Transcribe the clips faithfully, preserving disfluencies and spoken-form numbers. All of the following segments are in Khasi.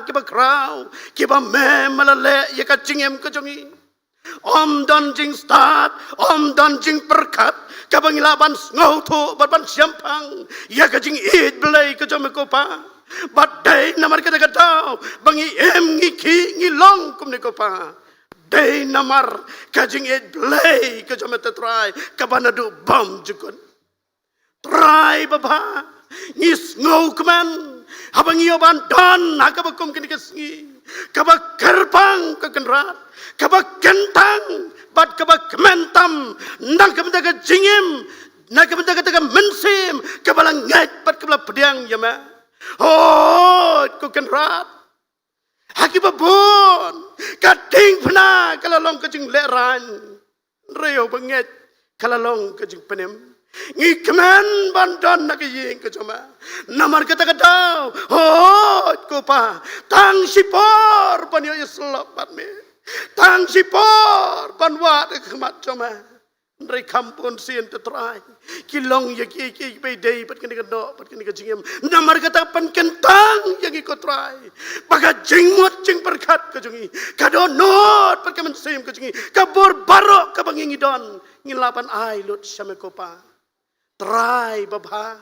kiba khraw, kiba me me la leh ïa ka jingim ka jong ngi. Ym don jingstad, ym don jingpyrkhat kaba ngi lah ban sngewthuh bad ban shemphang ïa ka jingïeit Blei ka jong me ko Pa. Bad dei namar kata ka daw ba ngi im, ngi khih, ngi long kumne ko Pa. Dei namar ka jingïeit Blei ka jong me te Trai, kaba naduh bymjukut. Trai babha, ngi sngewkmen haba ngi ïoh ban don ha kaba kum kane ka sngi kaba kyrpang ko Kynrad, kaba kyntang bad kaba kmen tam na ka bynta ka jingim, na ka bynta kata ka mynsiem kaba la ngeit bad kaba la pdiang ïa me. Hooid ko Kynrad, ha kiba bun ka diengphna ka la long ka jinglehraiñ, hynrei haba ngeit ka la long ka jingpynim. Ngi kmen ban don na ka ïing ka jong me. Namar kata ka daw, hooid ko Pa, tang shipor ban ïoh ïasyllok bad me, tang shipor ban wad ha khmat jong me. Hynrei kham bun sien te Trai, ki long ïa ki, ki, ki ba dei bad kane ka doh bad kane ka jingim. Namar kata pynkyntang ïa ngi ko Trai ba ka jingmut jingpyrkhat ka jong ngi, ka dohnud bad ka mynsiem ka jong ngi, ka bor baroh kaba ngi ngi don, ngi lah ban ai lut sha me ko Pa. Trai babha,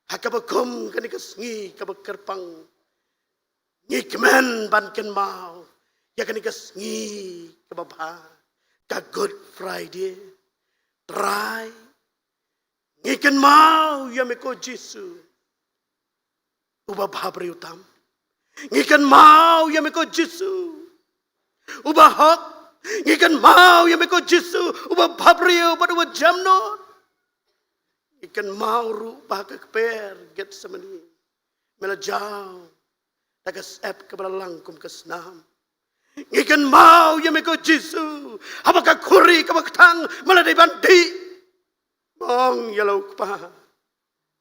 ha kaba kum kane ka sngi kaba kyrpang, ngi kmen ban kynmaw ïa kane ka sngi kaba bha, ka Good Friday. Trai, ngi kynmaw ïa me ko Jisu uba bhabriew tam. Ngi kynmaw ïa me ko Jisu uba hok. Ngi kynmaw ïa me ko Jisu uba bhabriew bad uba jemnud. Ngi kynmaw ruh ba ha ka kper Gethsemane me la jaw da ka syep kaba la lang kum ka snam. Ngi kynmaw ïa me ko Jisu haba ka khuri kaba kthang me la dei ban dih. Ong ïa la u Kpa,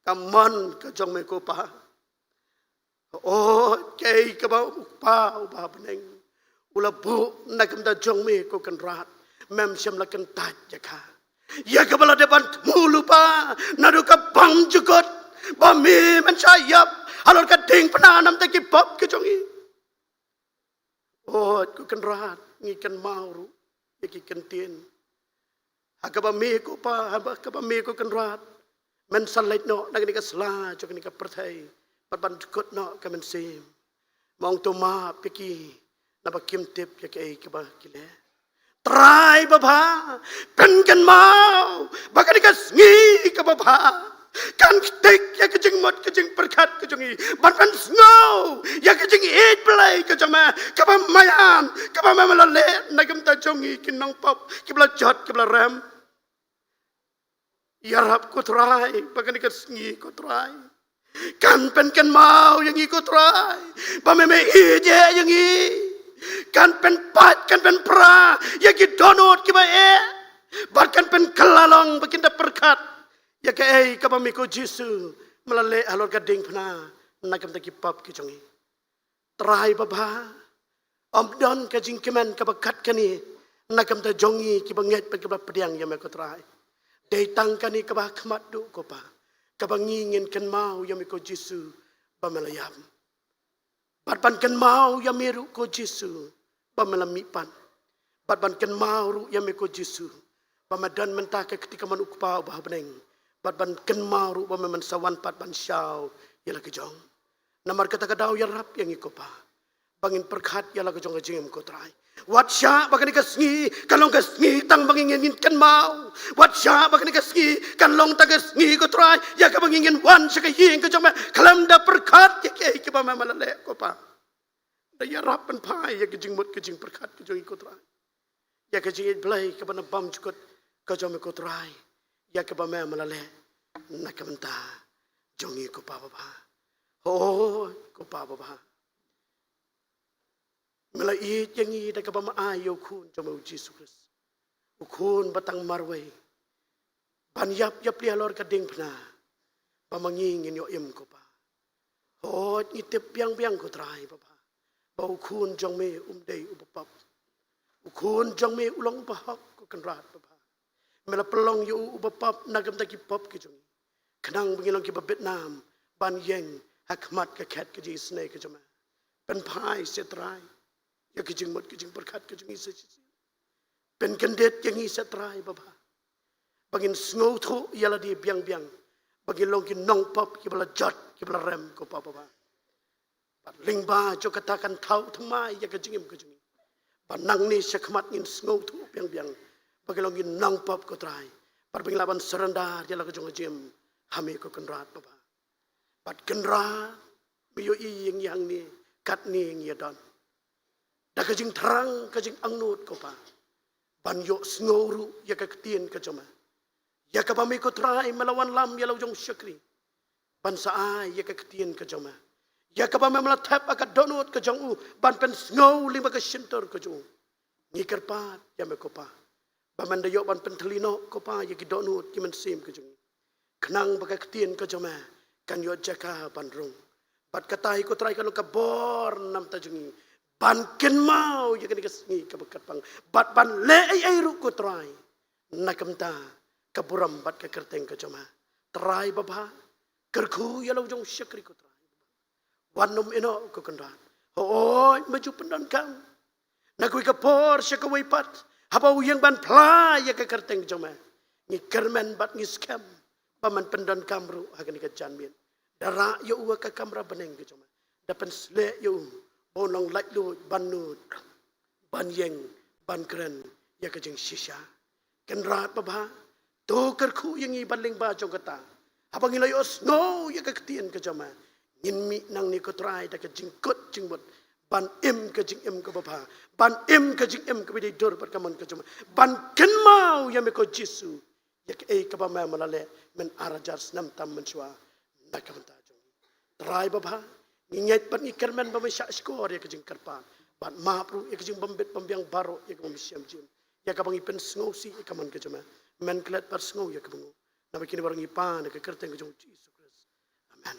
ka mon ka jong me ko Pa. O, kaei kaba u Kpa uba ha bneng u la buh na ka bynta jong me ko Kynrad, mem shym la kyntait ïa ka. Ïa kaba la dep ban thmu lypa naduh ka bymjukut, ba me men shah ïap halor ka diengphna na ka bynta ki pop ki jong ngi. O ko Kynrad, ngi kynmaw ruh ïa ki kyntien ha kaba me ko Pa, ha kaba me ko Kynrad men sa leit noh na kane ka sla jong kane ka pyrthei bad ban dkut noh ka mynsiem. Mong to map ïa ki naba kim tip ïa kaei kaba ki leh. Trai babha, pynkynmaw ba kane ka sngi kaba bha kan ktik ïa ka jingmut ka jingpyrkhat ka jong ngi ban pynsngew ïa ka jingïeit Blei ka jong me kaba maïan, kaba me la leh na ka bynta jong ngi ki nongpop kiba la jot kiba la rem. Ïarap ko Trai ba kane ka sngi ko Trai kan pynkynmaw ïa ngi ko Trai ba me me ïeit ïa ngi, kan pynpait kan pynpra ïa ki dohnud kiba eh bad kan pynkylla long ba kin da pyrkhat ïa kaei kaba me ko Jisu me la leh halor ka diengphna na ka bynta ki pop ki jong ngi. Trai babha, ym don ka jingkmen kaba kat kane na ka bynta jong ngi kiba ngeit bad kiba pdiang ïa me ko Trai. Dei tang kane kaba ha khmat duh ko Pa, kaba ngi ngin kynmaw ïa me ko Jisu ba me la ïap, bad ban kynmaw ïa me ruh ko Jisu ba me la mihpat, bad ban kynmaw ruh ïa me ko Jisu ba me don mynta ka kti kamon u Kpa uba ha bneng, bad ban kynmaw ruh ba me men sa wan pat ban shaw ïa la ka jong. Namar kata ka daw ïarap ïa ngi ko Pa ba ngin pyrkhat ïa la ka jong ka jingim ko Trai. Wat shah ba kane ka sngi kan long ka sngi tang ba ngin, ngin kynmaw. Wat shah ba kane ka sngi kan long tang ka sngi ko Trai ïa kaba ngin, ngin wan sha ka ïing ka jong me khlem da pyrkhat ïa kaei kaba me me la leh ko Pa. Da ïarap pynphai ïa ka jingmut ka jingpyrkhat ka jong ngi ko Trai, ïa ka jingïeit Blei kaba na bymjukut ka jong me ko Trai, ïa kaba me me la leh na ka bynta jong ngi ko Pa babha. Hooid ko Pa babha, me la ïeit ïa ngi da kaba me ai ïa u Khun jong me u Jisu Khrist, u Khun ba tang marwei ban ïap ïapli halor ka diengphna ba ma ngi ngin ïoh im ko Pa. Hooid ngi tip biang biang ko Trai babha ba u Khun jong me um dei uba pop. U Khun jong me u long uba hok ko Kynrad babha. Me la pynlong ïa u uba pop na ka bynta ki pop ki jong ngi, khnang ba ngin long kiba bit nam ban ïeng ha khmat ka khet ka jingisynei ka jong me. Pynphai seh Trai ïa ki jingmut ki jingpyrkhat ka jong ngi sa shisien. Pynkyndit ïa ngi seh Trai Baba, ba ngin sngewthuh ïa lade biang biang, ba ngin long ki nongpop kiba la jot kiba la rem ko Baba. Bad lyngba jong kata kan thaw thymmai ïa ka jingim ka jong ngi, ba nangne shakhmat ngin sngewthuh biang biang ba ngin long ki nongpop ko Trai, bad ba ngin lah ban surrender ïa la ka jong ka jingim ha me ko Kynrad Baba. Bad Kynrad, me ïohi ïa ngi hangne katne ngi ïa don da ka jingthrang ka jingangnud ko Pa, ban ïohsngew ruh ïa ka ktien ka jong me, ïa kaba me ko Trai me la wanlam ïa la u jong u shakri ban sa ai ïa ka ktien ka jong me, ïa kaba me la thep ha ka dohnud ka jong u ban pynsngew lyngba ka shyntur ka jong u. Ngi kyrpad ïa me ko Pa, ba men da ïoh ban pynthymmai noh ko Pa ïa ki dohnud ki mynsiem ka jong ngi, khnang ba ka ktien ka jong me kan ïoh jaka ban rung. Bad kata hi ko Trai kan long ka bor na ka bynta jong ngi ban kynmaw ïa kane ka sngi kaba kyrpang, bad ban leh ei ei ruh ko Trai na ka bynta ka burom bad ka kyrteng ka jong me. Trai Baba, kyrkhu ïa la u jong u shakri ko Trai. Wat nym ïehnoh ko Kynrad. Hooid, me ju pyndonkam na kawei ka por sha kawei pat haba u ïeng ban phla ïa ka kyrteng jong me. Ngi kyrmen bad ngi skhem ba men pyndonkam ruh ha kane ka janmiet. Da rah ïa u ha ka kamra bneng ka jong me, da pynsleh ïa u ba un long laitluid ban nud, ban ïeng, ban kren ïa ka jingshisha. Kynrad Baba, to kyrkhu ïa ngi bad lyngba jong kata, haba ngi la ïohsngew ïa ka ktien ka jong me, ngin mih nangne ko Trai da ka jingkut jingmut ban im ka jingim kaba bha, ban im ka jingim kaba dei dur bad ka mon ka jong me, ban kynmaw ïa me ko Jisu, ïa kaei kaba me me la leh mynta ar hajar snem tam mynshuwa na ka bynta jong ngi. Trai Baba, ngi ngeit bad ngi kyrmen ba me shah shkor ïa ka jingkyrpad, bad map ruh ïa ka jingbym bit bym biang baroh ïa kaba me shem jingim, ïa kaba ngi pynsngewsih ïa ka mon ka jong me. Men klet bad sngew ïa kaba ngi ong. Namar kine baroh ngi pan ha ka kyrteng ka jong u Jisu Khrist. Amen.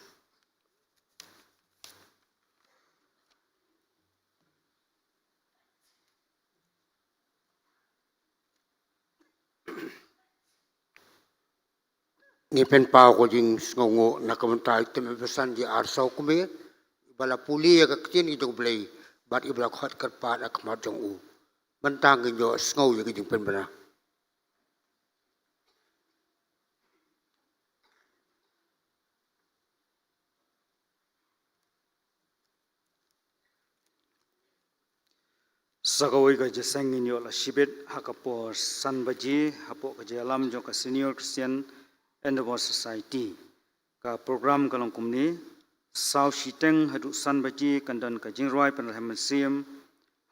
Ngi pynpaw ka jingsngewnguh na ka bynta i Tymmen Basan J R Sawkmie, iba la pule ïa ka ktien ka jong U Blei bad iba la khot kyrpad ha khmat jong u. Mynta ngin ïohsngew ïa ka jingpynbna. Sa kawei ka jingïaseng ngin ïoh la shibit ha ka por san baje hapoh ka jingïalam jong ka Senior Christian Endeavour Society. Ka program ka long kumne: saw shiteng haduh san baje kan don ka jingrwai pynrem mynsiem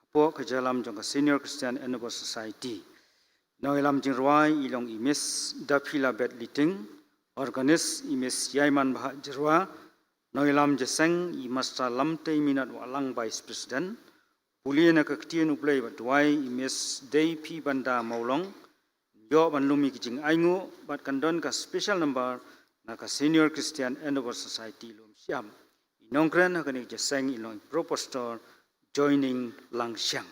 hapoh ka jingïalam jong ka Senior Christian Endeavour Society. Nongïalam jingrwai i long i Miss Daphila Beth Liting, organist i Miss Ïaiman Bahak Jyrwa, nongïalam jingïaseng i Master Lamtei Minot Wahlang, Vice President, pule na ka ktien U Blei bad duwai i Miss Deiphibanda Mawlong. Ïoh ban lum ïa ki jingainguh bad kan don ka special number na ka Senior Christian Endeavour Society lum shyiap. I nongkren ha kane ka jingïaseng i long i Pro Pastor Joining Langshiang.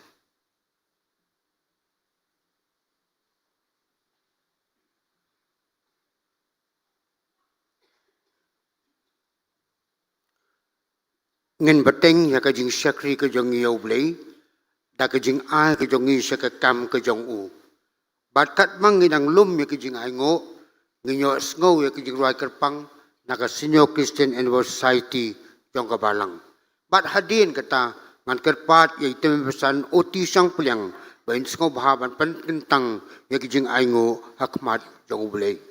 Ngin bteng ïa ka jingshakri ka jong ngi ïa U Blei da ka jingai ka jong ngi sha ka kam ka jong u. Bad katba ngi dang lum ïa ka jingainguh, ngin ïohsngew ïa ka jingrwai kyrpang na ka Senior Christian Endeavour Society jong ka Balang. Bad hadien kata, ngan kyrpad ïa i Tymmen Basan Oti Shangpliang ba in sngewbha ban pynkyntang ïa ka jingainguh ha khmat jong U Blei.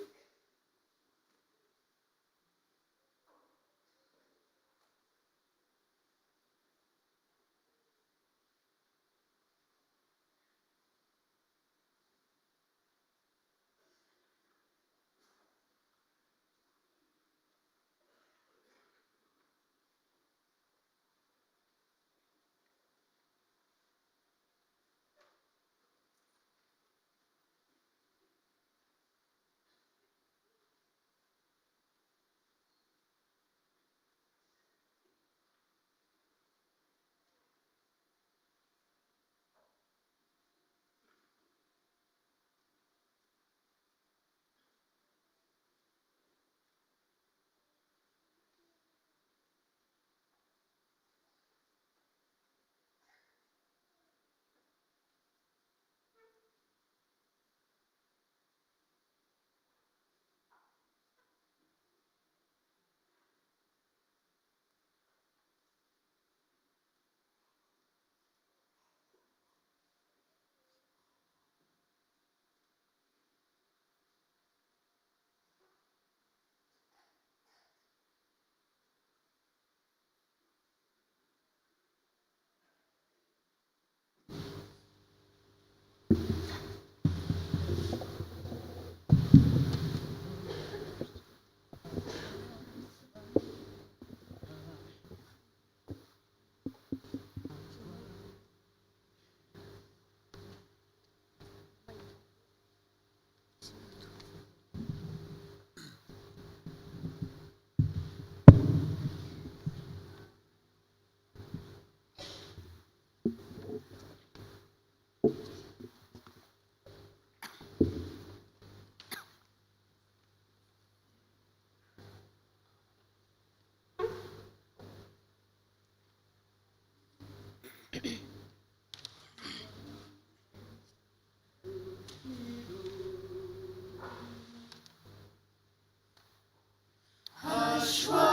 Hashwa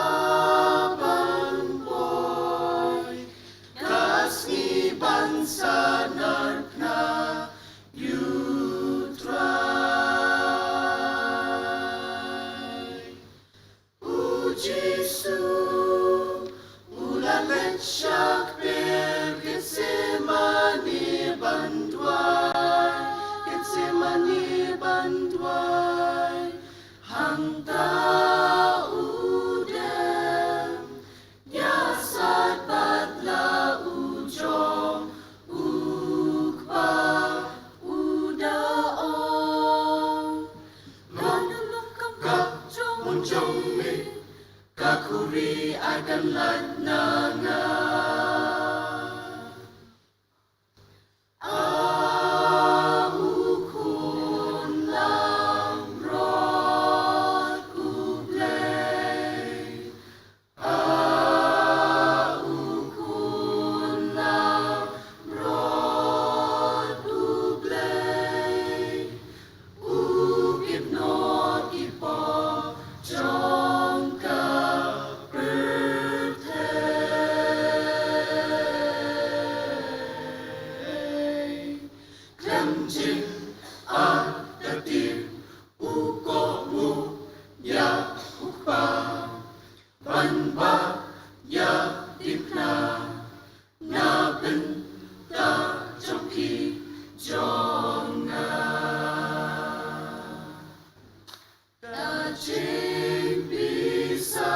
ban poi, ka sngi ban sahnarphna ïa U Trai. U Jisu u la leit sha kper Gethsemane ban duwai, Gethsemane ban duwai. Hangta u dem, ïasaid bad la u jong, U Kpa u da ong, ngan long kam ka jong me, ka khuri ai kan lait na nga. A U Khun Langbrot U Blei, A U Khun Langbrot U Blei, u kit noh ki pop jong ka pyrthei. Khlem jingartatien u kohnguh ïa U Kpa, ban bah ïa ki diengphna na bynta jong phi jong nga. Ka jingpisa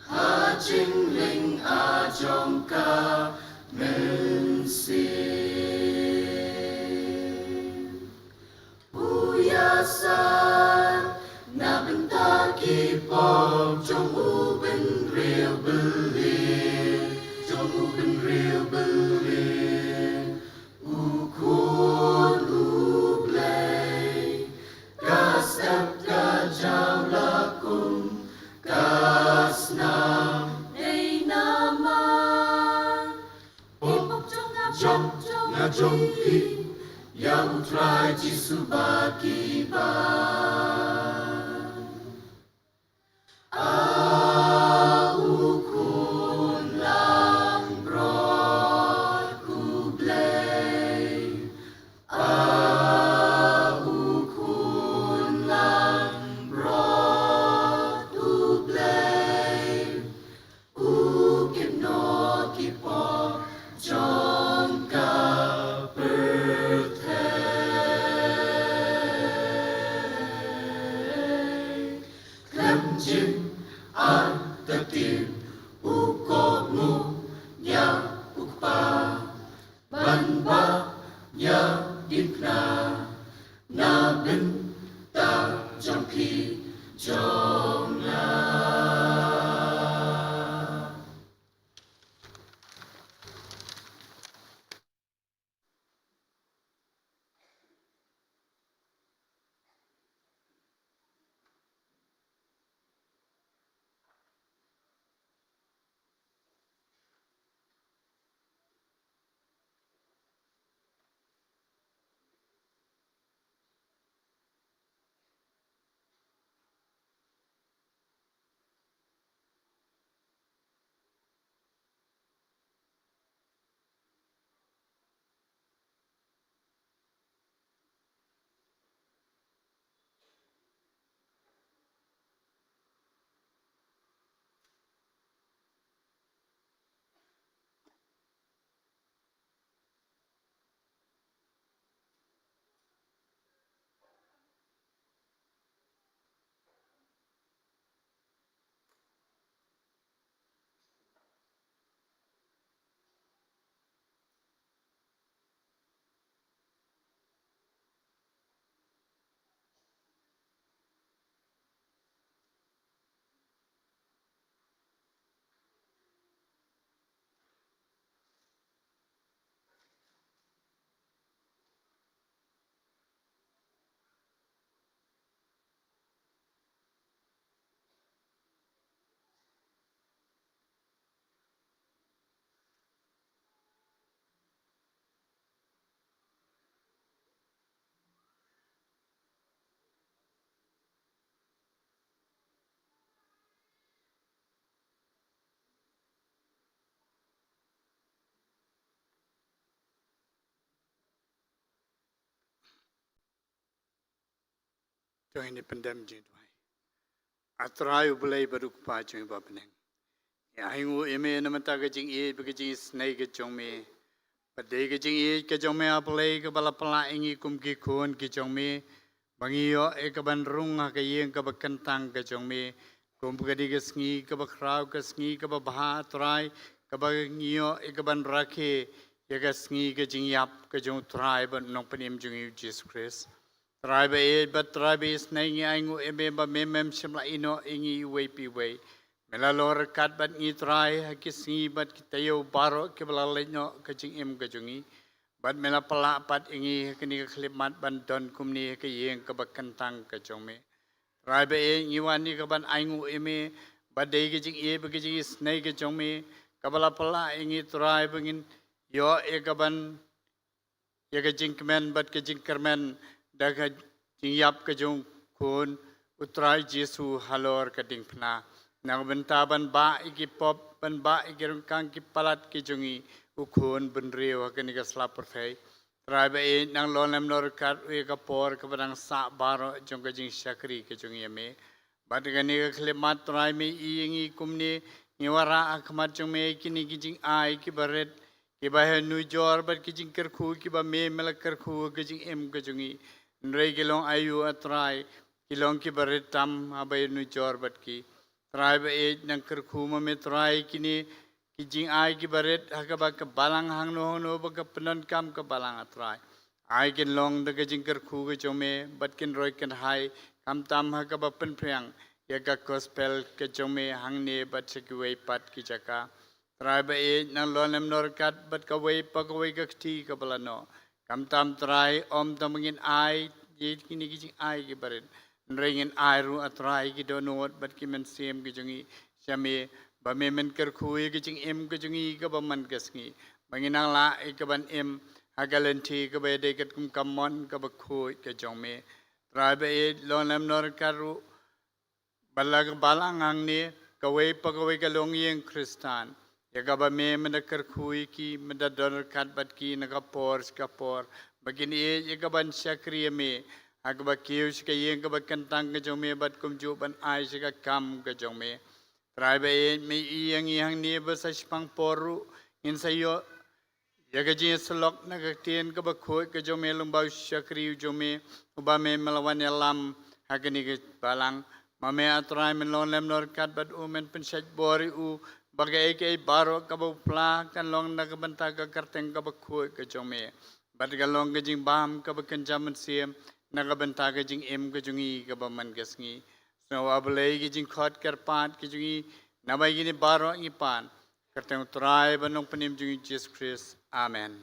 ha jinglyngngoh jong ka mynsiem. U ïasaid na bynta ki pop jong u bynriew byllien, jong u bynriew byllien. U Khun U Blei, ka step ka jaw la kum ka snam dei namar ki pop jong nga jong phi, ïa U Trai Jisu ba ki ban. A U Khun Langbrot U Blei, A U Khun Langbrot U Blei, u kit noh ki pop jong ka pyrthei. Jong ngi pyndem jingduwai. A Trai U Blei bad U Kpa jong ngi uba ha bneng, ngi ainguh ïa me namar ka jingïeit bad ka jingisynei ka jong me. Bad dei ka jingïeit ka jong me, A Blei, kaba la pynlah ïa ngi kum ki khun ki jong me, ba ngin ïoh ïa kaban rung ha ka ïing kaba kyntang ka jong me. Kum ka dei ka sngi kaba khraw, ka sngi kaba bha, Trai, kaba ngin ïoh ïa kaban rakhe ïa ka sngi ka jingïap ka jong U Trai bad Nongpynim jong ngi U Jisu Khrist. Trai ba ïeit bad Trai ba isynei, ngi ainguh ïa me ba me mem shym la ïehnoh ïa ngi iwei pa iwei. Me la long ryngkat bad ngi, Trai, ha ki sngi bad ki taïew baroh kiba la leit noh ka jingim ka jong ngi. Bad me la pynlah pat ïa ngi ha kane ka khyllipmat ban don kumne ha ka ïing kaba kyntang ka jong me. Trai ba ïeit, ngi wan ïa kaban ainguh ïa me ba dei ka jingïeit bad ka jingisynei ka jong me kaba la pynlah ïa ngi, Trai, ba ngin ïoh ïa kaban ïa ka jingkmen bad ka jingkyrmen da ka jingïap ka jong U Khun U Trai Jisu halor ka diengphna, na ka bynta ban bah ïa ki pop, ban bah ïa ki ryngkang ki palat ki jong ngi, U Khun bynriew, ha kane ka sla pyrthei. Trai ba ïeit, nang long lem nor ryngkat ruh ïa ka por kaba dang sah baroh jong ka jingshakri ka jong ngi ïa me. Bad ha kane ka khyllipmat, Trai, me ïohi ïa ngi kumne, ngi wanrah ha khmat jong me ïa kine ki jingai kiba rit, kiba ha nujor bad ki jingkyrkhu kiba me, me la kyrkhu ha ka jingim ka jong ngi. Hynrei ki long aïu, A Trai? Ki long kiba rit tam haba ha nujor bad ki. Trai ba ïeit, nang kyrkhu ma me, Trai, ïa kine ki jingai kiba rit ha kaba ka balang hangno hangno ba ka pyndonkam ka balang, A Trai, ai kin long da ka jingkyrkhu ka jong me bad kin roi kynhai, khamtam ha kaba pynphriang ïa ka gospel ka jong me hangne bad sha kiwei pat ki jaka. Trai ba ïeit, nang long lem nor ryngkat bad kawei pa kawei ka kti kaba la noh. Khamtam, Trai, ym tang ba ngin ai ïa kine ki jingai kiba rit, hynrei ngin ai ruh, A Trai, ki dohnud bad ki mynsiem ki jong ngi sha me, ba me men kyrkhu ïa ka jingim ka jong ngi kaba man ka sngi, ba ngin nang lah ïa kaban im ha ka lynti kaba ïadei katkum ka mon kaba khuid ka jong me. Trai ba ïeit, long lem nor ryngkat ruh bad la ka balang hangne, kawei pa kawei ka longïing Khristan, ïa kaba me men da kyrkhu ïa ki, men da don ryngkat bad ki na ka por sha ka por, ba kin ïeit ïa kaban shakri ïa me ha kaba kiew sha ka ïing kaba kyntang ka jong me bad kumjuh ban ai sha ka kam ka jong me. Trai ba ïeit, me ïohi ïa ngi hangne ba sa shiphang por ruh ngin sa ïoh ïa ka jingïasyllok na ka ktien kaba khuid ka jong me lyngba u shakri u jong me, uba me, me la wan ïalam ha kane ka balang. Ma me, A Trai, men long lem nor ryngkat bad u, men pynshait bor ïa u, ba kaei kaei baroh kaba u pla kan long na ka bynta ka kyrteng kaba khuid ka jong me, bad kan long ka jingbam kaba kynja mynsiem na ka bynta ka jingim ka jong ngi kaba man ka sngi. Sngewbha, A Blei, ka jingkhot kyrpad ka jong ngi, naba ïa kine baroh ngi pan ha ka kyrteng U Trai bad Nongpynim jong ngi U Jisu Khrist. Amen.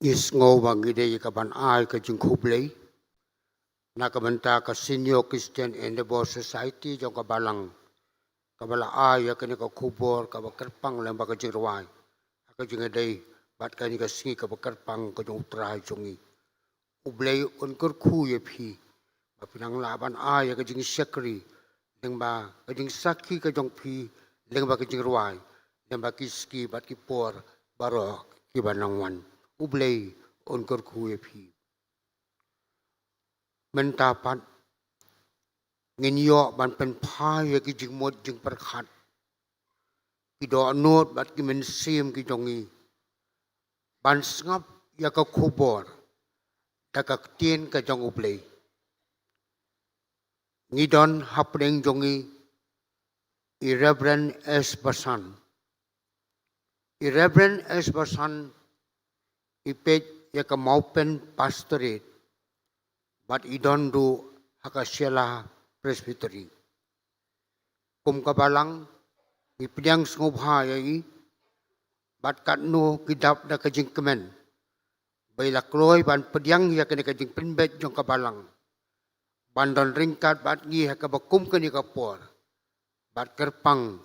Ngi sngew ba ngi dei ka ban ai ka jingkhublei na ka bynta ka Senior Christian Endeavour Society jong ka balang, kaba la ai ïa kane ka khubor kaba kyrpang lyngba ka jingrwai ha ka jingïadei bad kane ka sngi kaba kyrpang ka jong U Trai jong ngi. U Blei un kyrkhu ïa phi ba phin nang lah ban ai ïa ka jingshakri lyngba ka jingsakhi ka jong phi, lyngba ka jingrwai, lyngba ki sngi bad ki por baroh kiba nang wan. U Blei un kyrkhu ïa phi. Mynta pat ngin ïoh ban pynphai ïa ki jingmut jingpyrkhat, ki dohnud bad ki mynsiem ki jong ngi ban sngap ïa ka khubor da ka ktien ka jong U Blei. Ngi don hapdeng jong ngi i Reverend S Basan. I Reverend S Basan i peit ïa ka Mawpen Pastorate bad i don ruh ha ka Shella Presbytery. Kum ka balang ngi pdiang sngewbha ïa i, bad katno ki dap da ka jingkmen ba i la kloi ban pdiang ïa kane ka jingpynbeit jong ka balang, ban don ryngkat bad ngi ha kaba kum kane ka por, bad kyrpang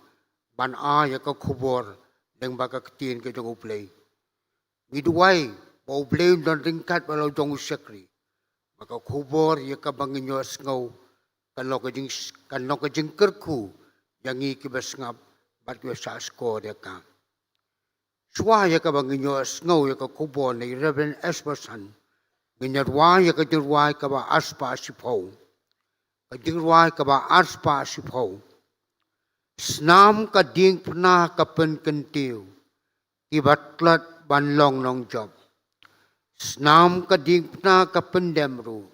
ban ai ïa ka khubor lyngba ka ktien ka jong U Blei. Ngi duwai ba U Blei un don ryngkat bad la u jong u shakri, ba ka khubor ïa kaba ngin ïohsngew kan long ka jing, kan long ka jingkyrkhu ïa ngi kiba sngap bad kiba shah shkor ïa ka. Shuwa ïa kaba ngin ïohsngew ïa ka khubor na i Reverend Esperson, ngin ïa rwai ïa ka jingrwai kaba arspah shiphew. Ka jingrwai kaba arspah shiphew. Snam ka diengphna ka pynkyntiew, kiba tlot ban long nongjop. Snam ka diengphna ka pyndem ruh,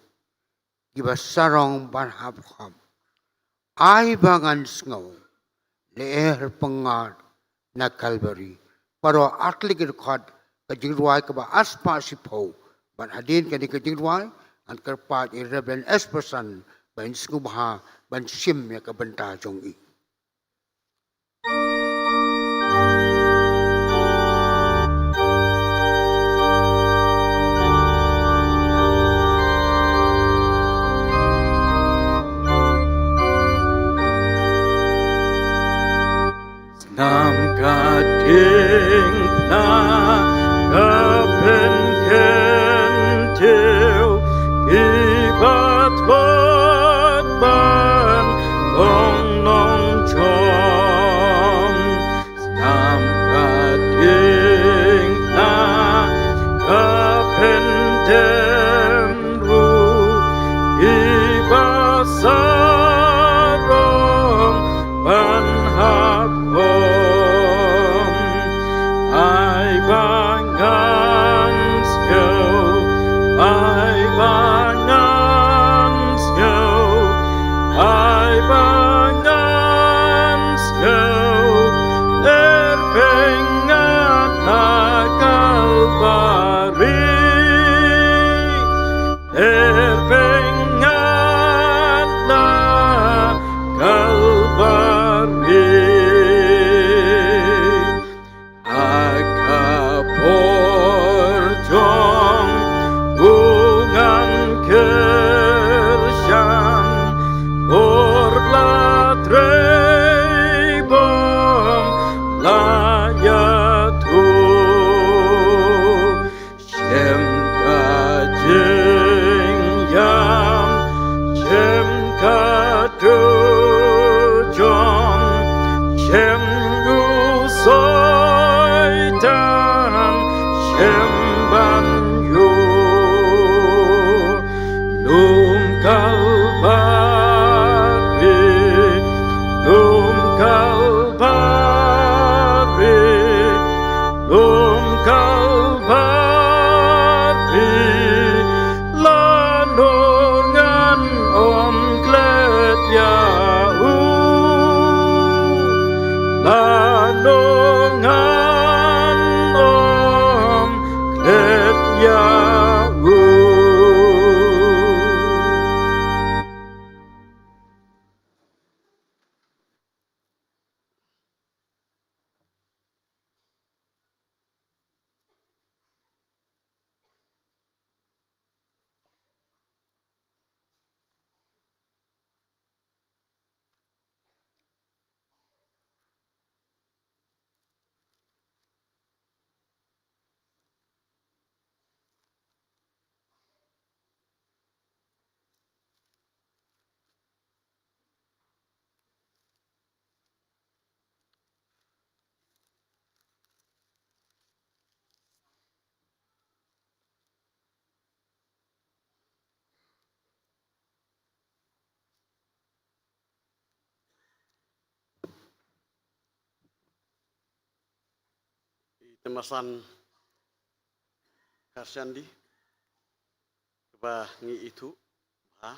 kiba sarong ban hap khop. Ai ba ngan sngew lyer pyngngad na Kalbari. Baroh ar tylli ki dkhot ka jingrwai kaba arspah shiphew. Bad hadien kane ka jingrwai, ngan kyrpad ïa i Reverend Esperson ban sngewbha ban shim ïa ka bynta jong i. Snam ka diengphna ka pynkyntiew, kiba tlot ban long nongjop. Snam ka diengphna ka pyndem ruh, kiba sarong ban hap khop. Ai ba ngan sngew, ai ba ngan sngew, ai ba ngan sngew, lyer pyngngad na Kalbari. Lyer pyngngad na Kalbari. Ha ka por jong u ngan kyrshan, por ba la trei bym la ïathuh. Shem ka jingïam, shem ka dujong, shem u Soitan, shem ban ïoh. Lum Kalbari, lum Kalbari, lum Kalbari, lano ngan ym klet ïa u, lano ngan ym klet ïa u. I tymmen san Kharsandi kaba ngi ithuh bha.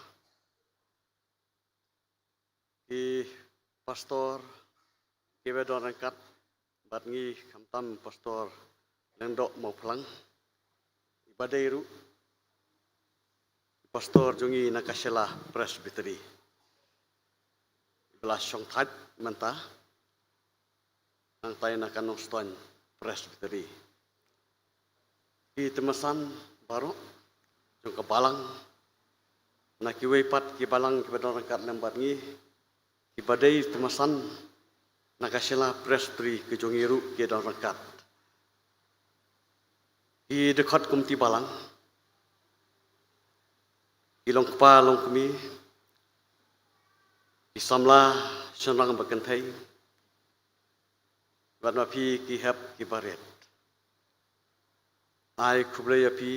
Ki pastor kiba don ryngkat bad ngi, khamtam Pastor Lyngdoh Mawphlang, iba dei ruh pastor jong ngi na ka Shella Presbytery, iba la shongthait mynta nangtai na ka Nongstoiñ Presbytery. Ki tymmen san baroh jong ka balang, na kiwei pat ki balang kiba don ryngkat lem bad ngi, kiba dei tymmen san na ka Shella Presbytery ka jong ngi ruh ki don ryngkat. Ki dkhot committee balang, ki long kpa long kmie, ki samla shynrang bad kynthei, bad ma phi ki hep ki barit. Ai khublei ïa phi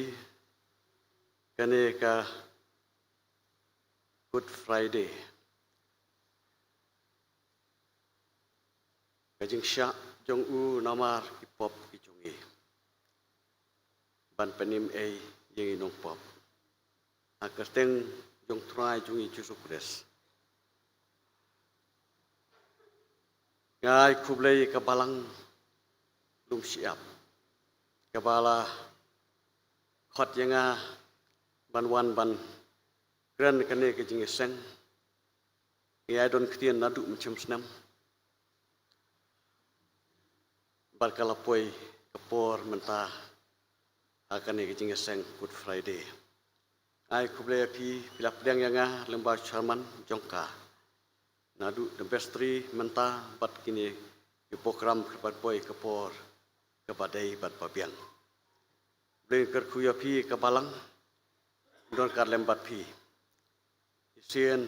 kane ka Good Friday. Ka jingshah jong u namar ki pop ki jong ngi, ban pynim ei ïa ngi nongpop ha ka kyrteng jong Trai jong ngi Jisu Khrist. Nga ai khublei ka balang lum shyiap kaba la khot ïa nga ban wan ban kren kane ka jingïaseng. Ngi ai don ktien naduh mynshem snem bad ka la poi ka por mynta ha kane ka jingïaseng Good Friday. Ai khublei ïa phi, phi la pdiang ïa nga lyngba u chairman jong ka, naduh da bistri mynta bad kine ki program kiba poi ka por kaba dei bad ba biang. Khublei kyrkhu ïa phi ka balang, don ryngkat lem bad phi. Shisien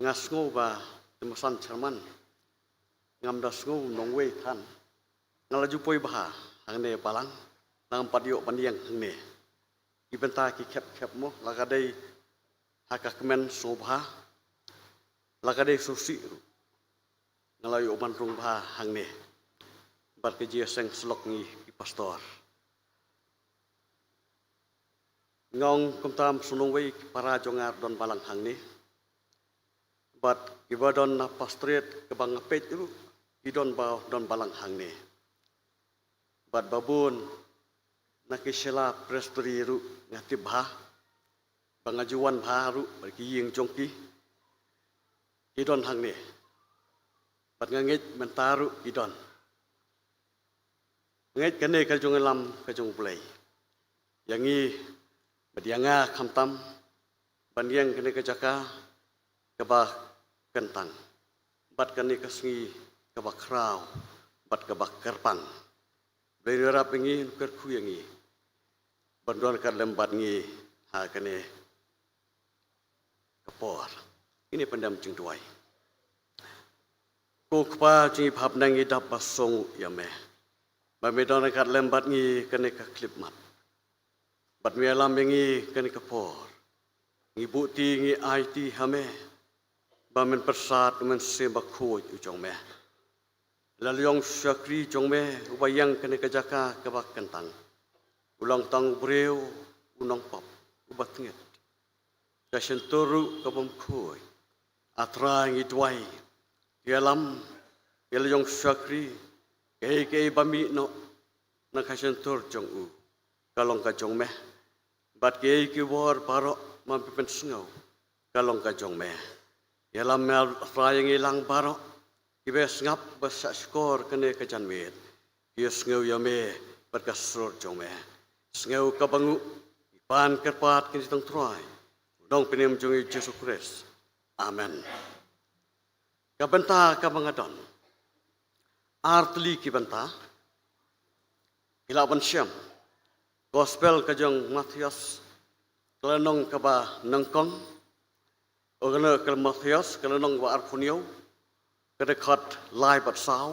nga sngew ba tymmen san chairman, ngam da sngew nongwei than. Nga la ju poi bha hangne balang, ngam pat ïoh ban ïeng hangne. Ki bynta ki khep khep mo, la ka dei ha ka kmen sngewbha, la ka dei sngewsih ruh. Nga la ïoh ban rung bha hangne bad ka jingïaseng syllok ngi ki pastor. Nga ong kumta, ym sngew nongwei ki para jong nga don balang hangne, bad kiba don na pastorate kaba nga peit ruh ki don ba don balang hangne. Bad ba bun na ki Shella Presbytery ruh nga tip bha, ba nga ju wan bha ruh bad ki ïing jong ki, ki don hangne. Bad nga ngeit mynta ruh ki don. Ngeit kane ka jingïalam ka jong U Blei ïa ngi bad ïa nga khamtam ban ïeng kane ka jaka kaba kyntang bad kane ka sngi kaba khraw bad kaba kyrpang. Blei un ïarap ïa ngi, un kyrkhu ïa ngi ban don ryngkat lem bad ngi ha kane ka por. Ngin ïa pyndem jingduwai. Ko Kpa jong ngi ba ha bneng, ngi dap ba sngewnguh ïa me ba me don ryngkat lem bad ngi kane ka khyllipmat, bad me ïalam ïa ngi kane ka por. Ngi buhti, ngi aiti ha me ba men pyrsad U Mynsiem Bakhuid u jong me. Lada u shakri jong me uba ïeng kane ka jaka kaba kyntang, u long tang u briew, u nongpop uba tngit. Sha shyntur ruh ka bym khuid. A Trai, ngi duwai, ïalam ïa la jong u shakri, kaei kaei ba mih noh na ka shyntur jong u ka long ka jong me, bad kiei ki bor baroh ba me pynsngew ka long ka jong me. Ïalam me A Trai ïa ngi lang baroh kiba sngap ba shah shkor kane ka janmiet, ki ïohsngew ïa me bad ka sur jong me. Sngew kaba nguh, ngi pan kyrpad kine tang Trai, u Nongpynim jong ngi Jisu Khrist. Amen. Ka bynta kaba nga don, ar tylli ki bynta. Phi lah ban shem Gospel ka jong u Mathaios, ka lynnong kaba nyngkong, o, ka Mathaios ka lynnong ba arphew hynñiew, ka dkhot lai bad saw,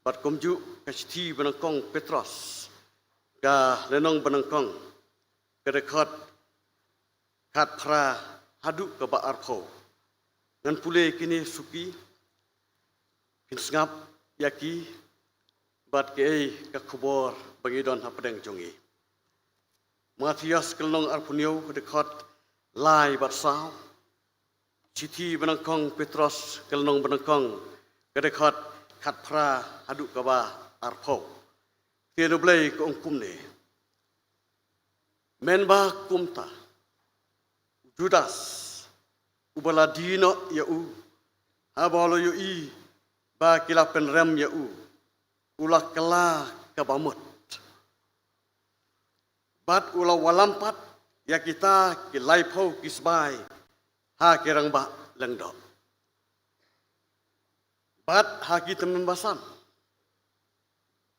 bad kumjuh ka shithi ba nyngkong Petros, ka lynnong ba nyngkong, ka dkhot khatphra haduh kaba arphew. Ngan pule kine suki, phin sngap ïa ki bad kaei ka khubor ba ngi don hapdeng jong ngi. Mathaios ka lynnong arphew hynñiew, ka dkhot lai bad saw. Shithi ba nyngkong Petros ka lynnong ba nyngkong, ka dkhot khatphra haduh kaba arphew. Ktien U Blei ka ong kumne: Mynba kumta, u Judas, uba la die noh ïa u, haba u la ïohi ba ki la pynrem ïa u, u la kylla kaba mut, bad u la wallam pat ïa kita ki laiphew ki sbai ha ki rangbah lyngdoh bad ha ki tymmen basan.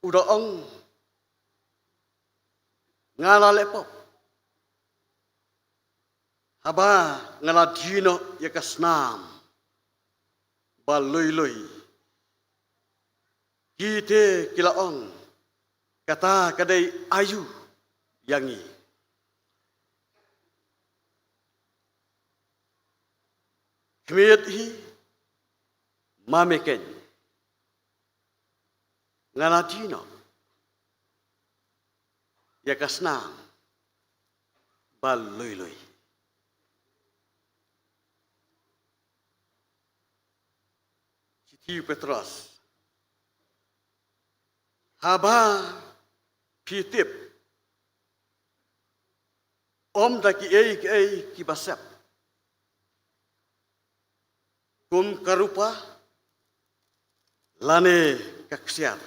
U da ong, nga la leh pop haba nga la die noh ïa ka snam ba lui lui. Ki te ki la ong, kata ka dei aïu ïa ngi? Khmih hi, ma me keiñ, nga la die noh ïa ka snam ba lui lui. Shithi u Petros. Haba phi tip ym da kiei kiei kiba sep, kum ka rupa lane ka ksiar,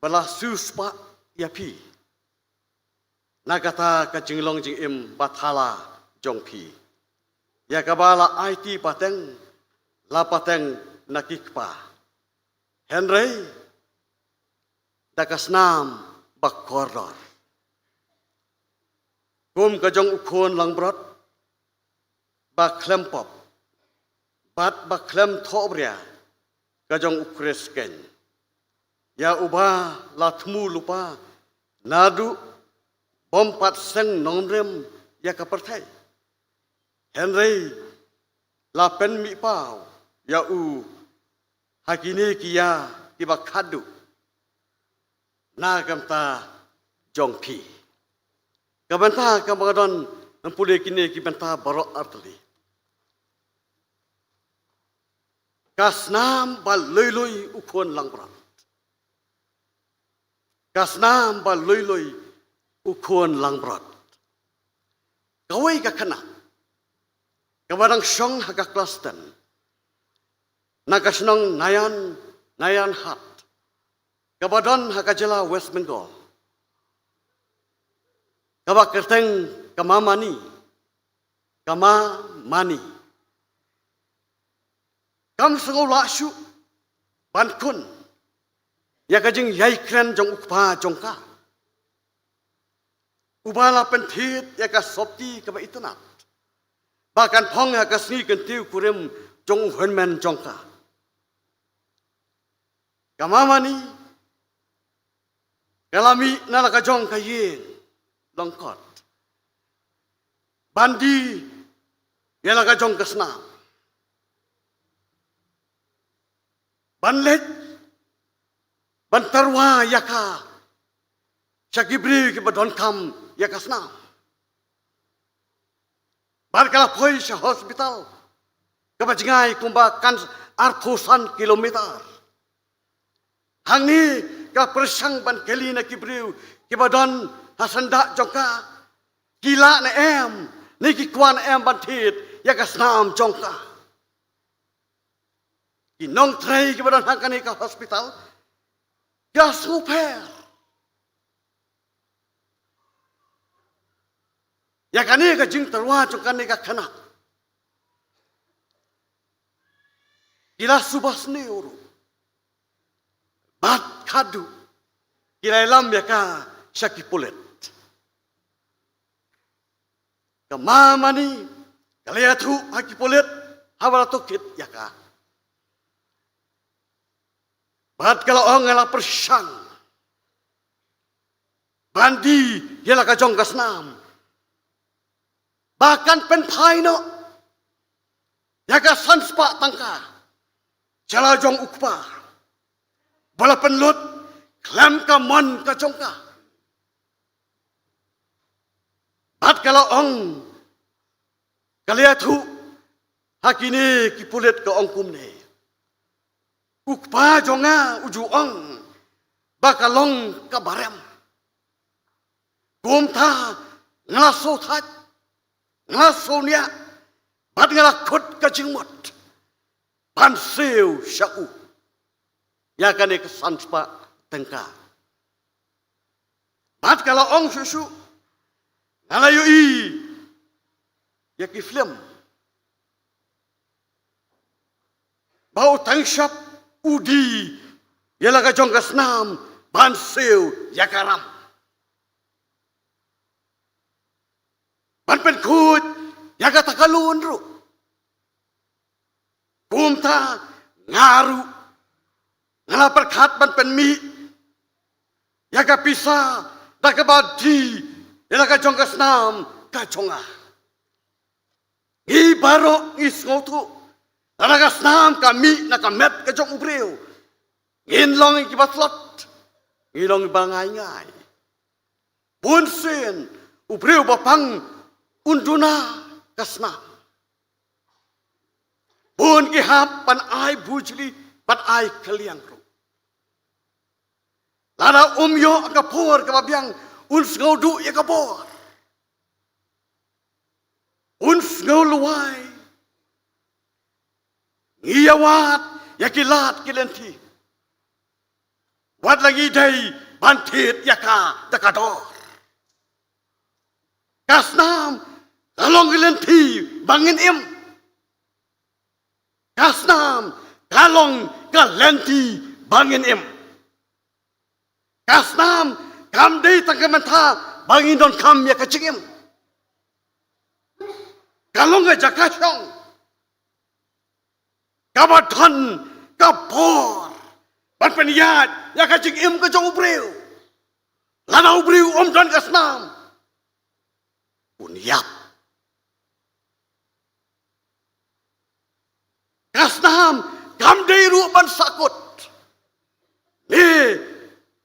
ba la siewspah ïa phi na kata ka jinglong jingim bathala jong phi, ïa kaba la aiti pateng la pateng na ki kpa, hynrei da ka snam ba kordor, kum ka jong u khun langbrot ba khlem pop bad ba khlem thohbria, ka jong u Khrist keiñ, ïa uba la thmu lypa naduh bym pat seng nongrim ïa ka pyrthei, hynrei la pynmihpaw ïa u ha kine ki ïa kiba khadduh na ka bynta jong phi. Ka bynta kaba nga don, ngan pule kine ki bynta baroh artylli. Ka snam ba lui lui u khun langbrot. Ka snam ba lui lui u khun langbrot. Kawei ka khynnah kaba dang shong ha ka klas ten na ka shnong Nayan, Nayan Hat, kaba don ha ka jylla West Bengal, kaba kyrteng ka Ma Mani, ka Ma Mani. Kam sngew lah shuh ban khun ïa ka jingïaikren jong u kpa jong ka, uba la pynthied ïa ka sopti kaba itynnad ba kan phong ha ka sngi kyntiew kurim jong u hynmen jong ka. Ka Ma Mani ka la mih na la ka jong ka ïing lyngkot ban die ïa la ka jong ka snam, ban leit ban tyrwa ïa ka sha ki briew kiba donkam ïa ka snam. Bad ka la poi sha hospital kaba jngai kumba kan arphew san kilometer. Hangne ka la pyrshang ban kylli na ki briew kiba don ha syndah jong ka, ki lah ne em ne ki kwah ne em ban thied ïa ka snam jong ka. Ki nongtrei kiba don ha kane ka hospital ki la sngewpher ïa kane ka jingtyrwa jong kane ka khynnah. Ki la suba sniew ruh bad khadduh ki la ïalam ïa ka sha ki pulit. Ka Ma Mani ka la ïathuh ha ki pulit haba la tohkit ïa ka. Bad ka la ong, nga la pyrshang ban die ïa la ka jong ka snam ba kan pynphai noh ïa ka san spah tyngka sha la jong u kpa ba la pynlut khlem ka mon ka jong ka. Bad ka la ong, ka la ïathuh ha kine ki pulit, ka ong kumne: U kpa jong nga u ju ong ba ka long kaba rem. Kumta nga la sngewthait, nga la sngewniah bad nga la khot ka jingmut ban siew sha u ïa kane ka san spah tyngka. Bad ka la ong shuh shuh, Nga la ïohi ïa ki film ba u tangshap u die ïa la ka jong ka snam ban siew ïa ka ram, ban pynkhuid ïa kata ka lun ruh. Kumta nga ruh nga la pyrkhat ban pynmih ïa ka pisa da kaba die ïa la ka jong ka snam ka jong nga. Ngi baroh ngi sngewthuh, lada ka snam ka mih na ka met ka jong u briew, ngin long kiba tlot, ngin long kiba ngaingai. Bunsien u briew ba pang un duna ka snam. Bun ki hap ban ai bujli, ban ai kylliang ruh. Lada um ïoh ka por kaba biang, un sngewduh ïa ka bor, un sngew lwai. Ngi ïa wad ïa ki lad ki lynti, wat la ngi dei ban thied ïa ka da ka dor. Ka snam ka long ka lynti ba ngin im. Ka snam ka long ka lynti ba ngin im. Ka snam kam dei tang ka mynta ba ngin donkam ïa ka jingim. Ka long ka jaka shong kaba don ka bor ban pynïaid ïa ka jingim ka jong u briew. Lada u briew um don ka snam, un ïap. Ka snam kam dei ruh ban sahkut, ne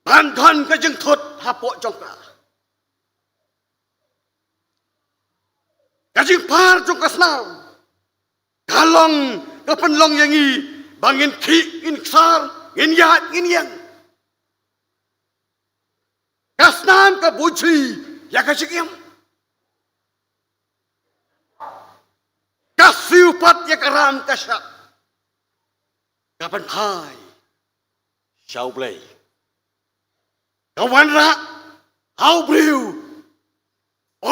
ban don ka jingthut hapoh jong ka. Ka jingpar jong ka snam ka long ka pynlong ïa ngi ba ngin khih, ngin ksar, ngin ïaid, ngin ïeng. Ka snam ka bujli ïa ka jingim. Ka siew pat ïa ka ram ka shah, ka pynphai sha U Blei. Ka wanrah ha u briew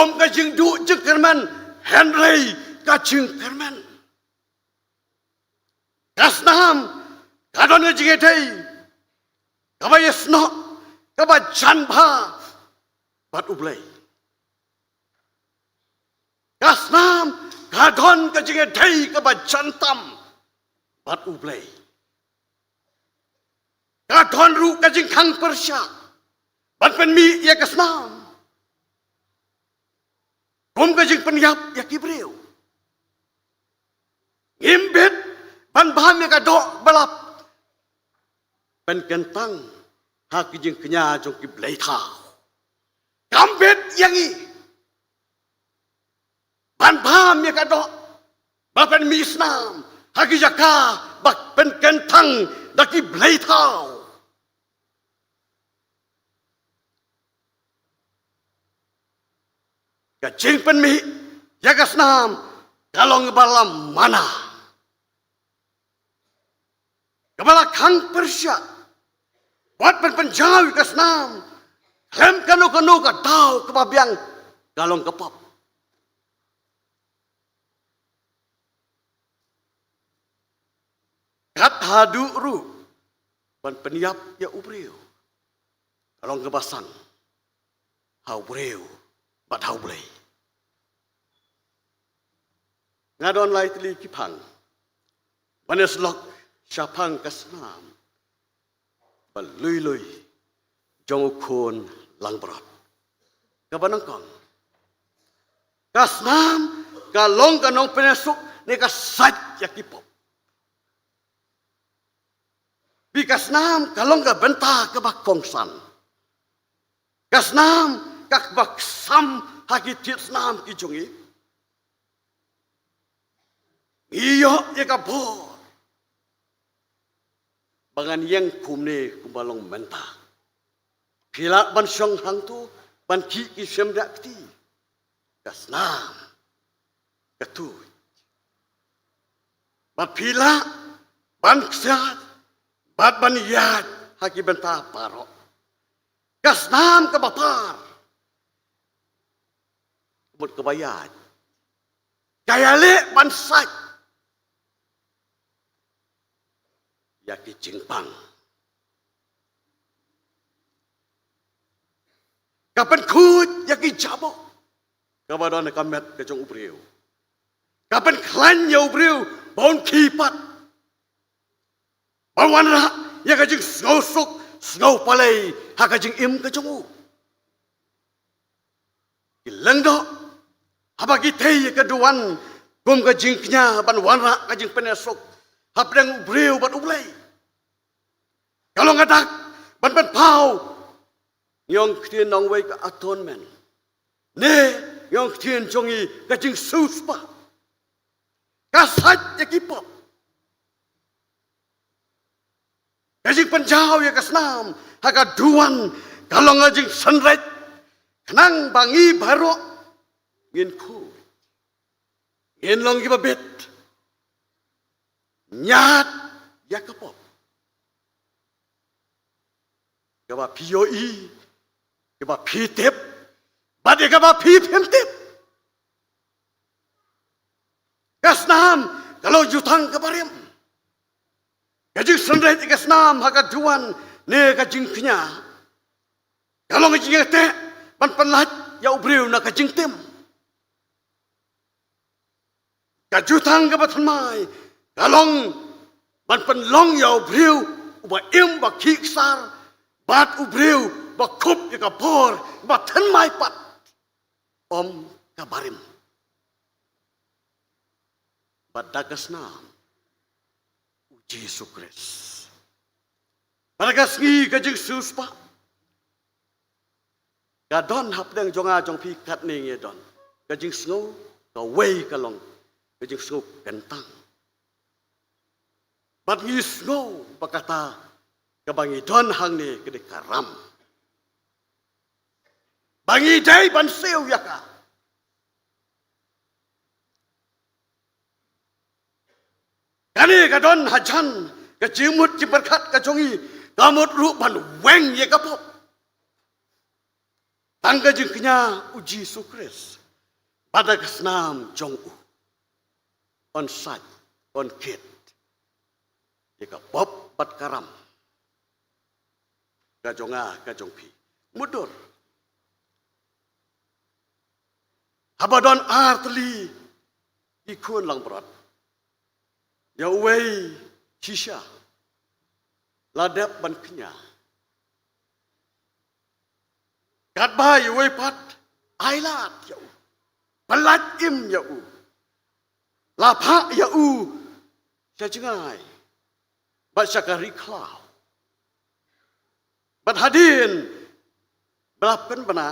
ym ka jingduh jingkyrmen, hynrei ka jingkyrmen. Ka snam ka don ka jingïadei kaba ïasnoh, kaba jan bha bad U Blei. Ka snam ka don ka jingïadei kaba jan tam bad U Blei. Ka don ruh ka jingkhang pyrshah ban pynmih ïa ka snam kum ka jingpynïap ïa ki briew. Ngim bit ban bam ïa ka doh ba la pynkyntang ha ki jingkñia jong ki blei thaw. Kam bit ïa ngi ban bam ïa ka doh ba pynmih snam ha ki jaka ba pynkyntang da ki blei thaw. Ka jingpynmih ïa ka snam ka long ba la mana, kaba la khang pyrshah bad pynpynjaw ïa ka snam khlem kano kano ka daw kaba biang, ka long ka pop. Kat haduh ruh ban pynïap ïa u briew, ka long kaba san ha u briew bad ha U Blei. Nga don lai tylli ki phang ban ïasyllok shaphang ka snam ba lui lui jong u khun langbrot, kaba nyngkong, ka snam ka long ka nongpynïasuk ne ka sait ïa ki pop. Bad ka snam ka long ka bynta kaba kongsan. Ka snam ka kba ksam ha ki tied snam ki jong ngi. Ngi ïoh ïa ka bor ba ngan ïeng kumne kumba long mynta. Phi lah ban shong hangto ban khih ki shympriahkti, ka snam ka tuid. Bad phi lah ban ksiat bad ban ïaid ha ki bynta baroh. Ka snam kaba par put kaba ïaid. Ka ïaleh ban sait ïa ki jingpang. Ka pynkhuid ïa ki jaboh kaba don ha ka met ka jong u briew. Ka pynkhlaiñ ïa u briew ba un khie pat, ba un wanrah ïa ka jingsngewsuk sngewpalei ha ka jingim ka jong u. Ki lyngdoh, haba ki tei ïa ka duwan kum ka jingkñia ban wanrah ka jingpynïasuk hapdeng u briew bad U Blei, ka long ka dak ban pynpaw, ngi ong ktien nongwei ka atonement, ne ngi ong ktien jong ngi ka jingsiewspah. Ka sait ïa ki pop. Ka jingpynjaw ïa ka snam ha ka duwan ka long ka jingsynreit, khnang ba ngi baroh ngin khuid, ngin long kiba bit ñiad ïa ka pop, kaba phi ïohi, kaba phi tip, bad ïa kaba phi phim tip. Ka snam ka long jutang kaba rim. Ka jingsynreit ïa ka snam ha ka duwan ne ka jingkñia ka long ka jingïateh ban pynlait ïa u briew na ka jingtim. Ka jutang kaba thymmai ka long ban pynlong ïa u briew uba im, ba khih ksar, bad u briew ba khup ïa ka bor ba thymmai pat, ym kaba rim. Bad da ka snam u Jisu Khrist. Bad da ka sngi ka jingsiewspah ka don hapdeng jong nga jong phi, katne ngi don. Ka jingsngew kawei ka long ka jingsngew kyntang. Bad ngi sngew ba kata kaba ngi don hangne ka dei ka ram, ba ngi dei ban siew ïa ka. Kane ka don hajan ka jingmut jingpyrkhat ka jong ngi, ka mut ruh ban weng ïa ka pop. Tang ka jingkñia u Jisu Khrist bad da ka snam jong u, yn sait, yn kit ïa ka pop bad ka ram ka jong nga ka jong phi. Mutdur, haba don ar tylli ki khun langbrot, ïa uwei shisha la dep ban kñia, katba ïa uwei pat ai lad ïa u, pynlait im ïa u, la phah ïa u sha jngai bad sha ka ri khlaw. Bad hadien ba la pynbna,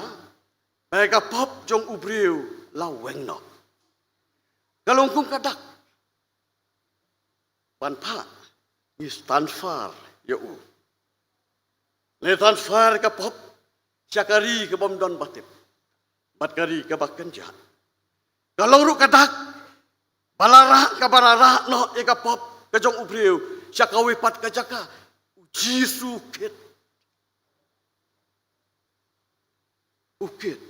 ba ïa ka pop jong u briew la weng noh. Ka long kum ka dak ban phah, ngi transfer ïa u. Ngi transfer ka pop sha ka ri kabym don ba tip, bad ka ri kaba kynjah. Ka long ruh ka dak ba la rah, kaba la rah noh ïa ka pop ka jong u briew sha kawei pat ka jaka. U Jisu u kit. U kit.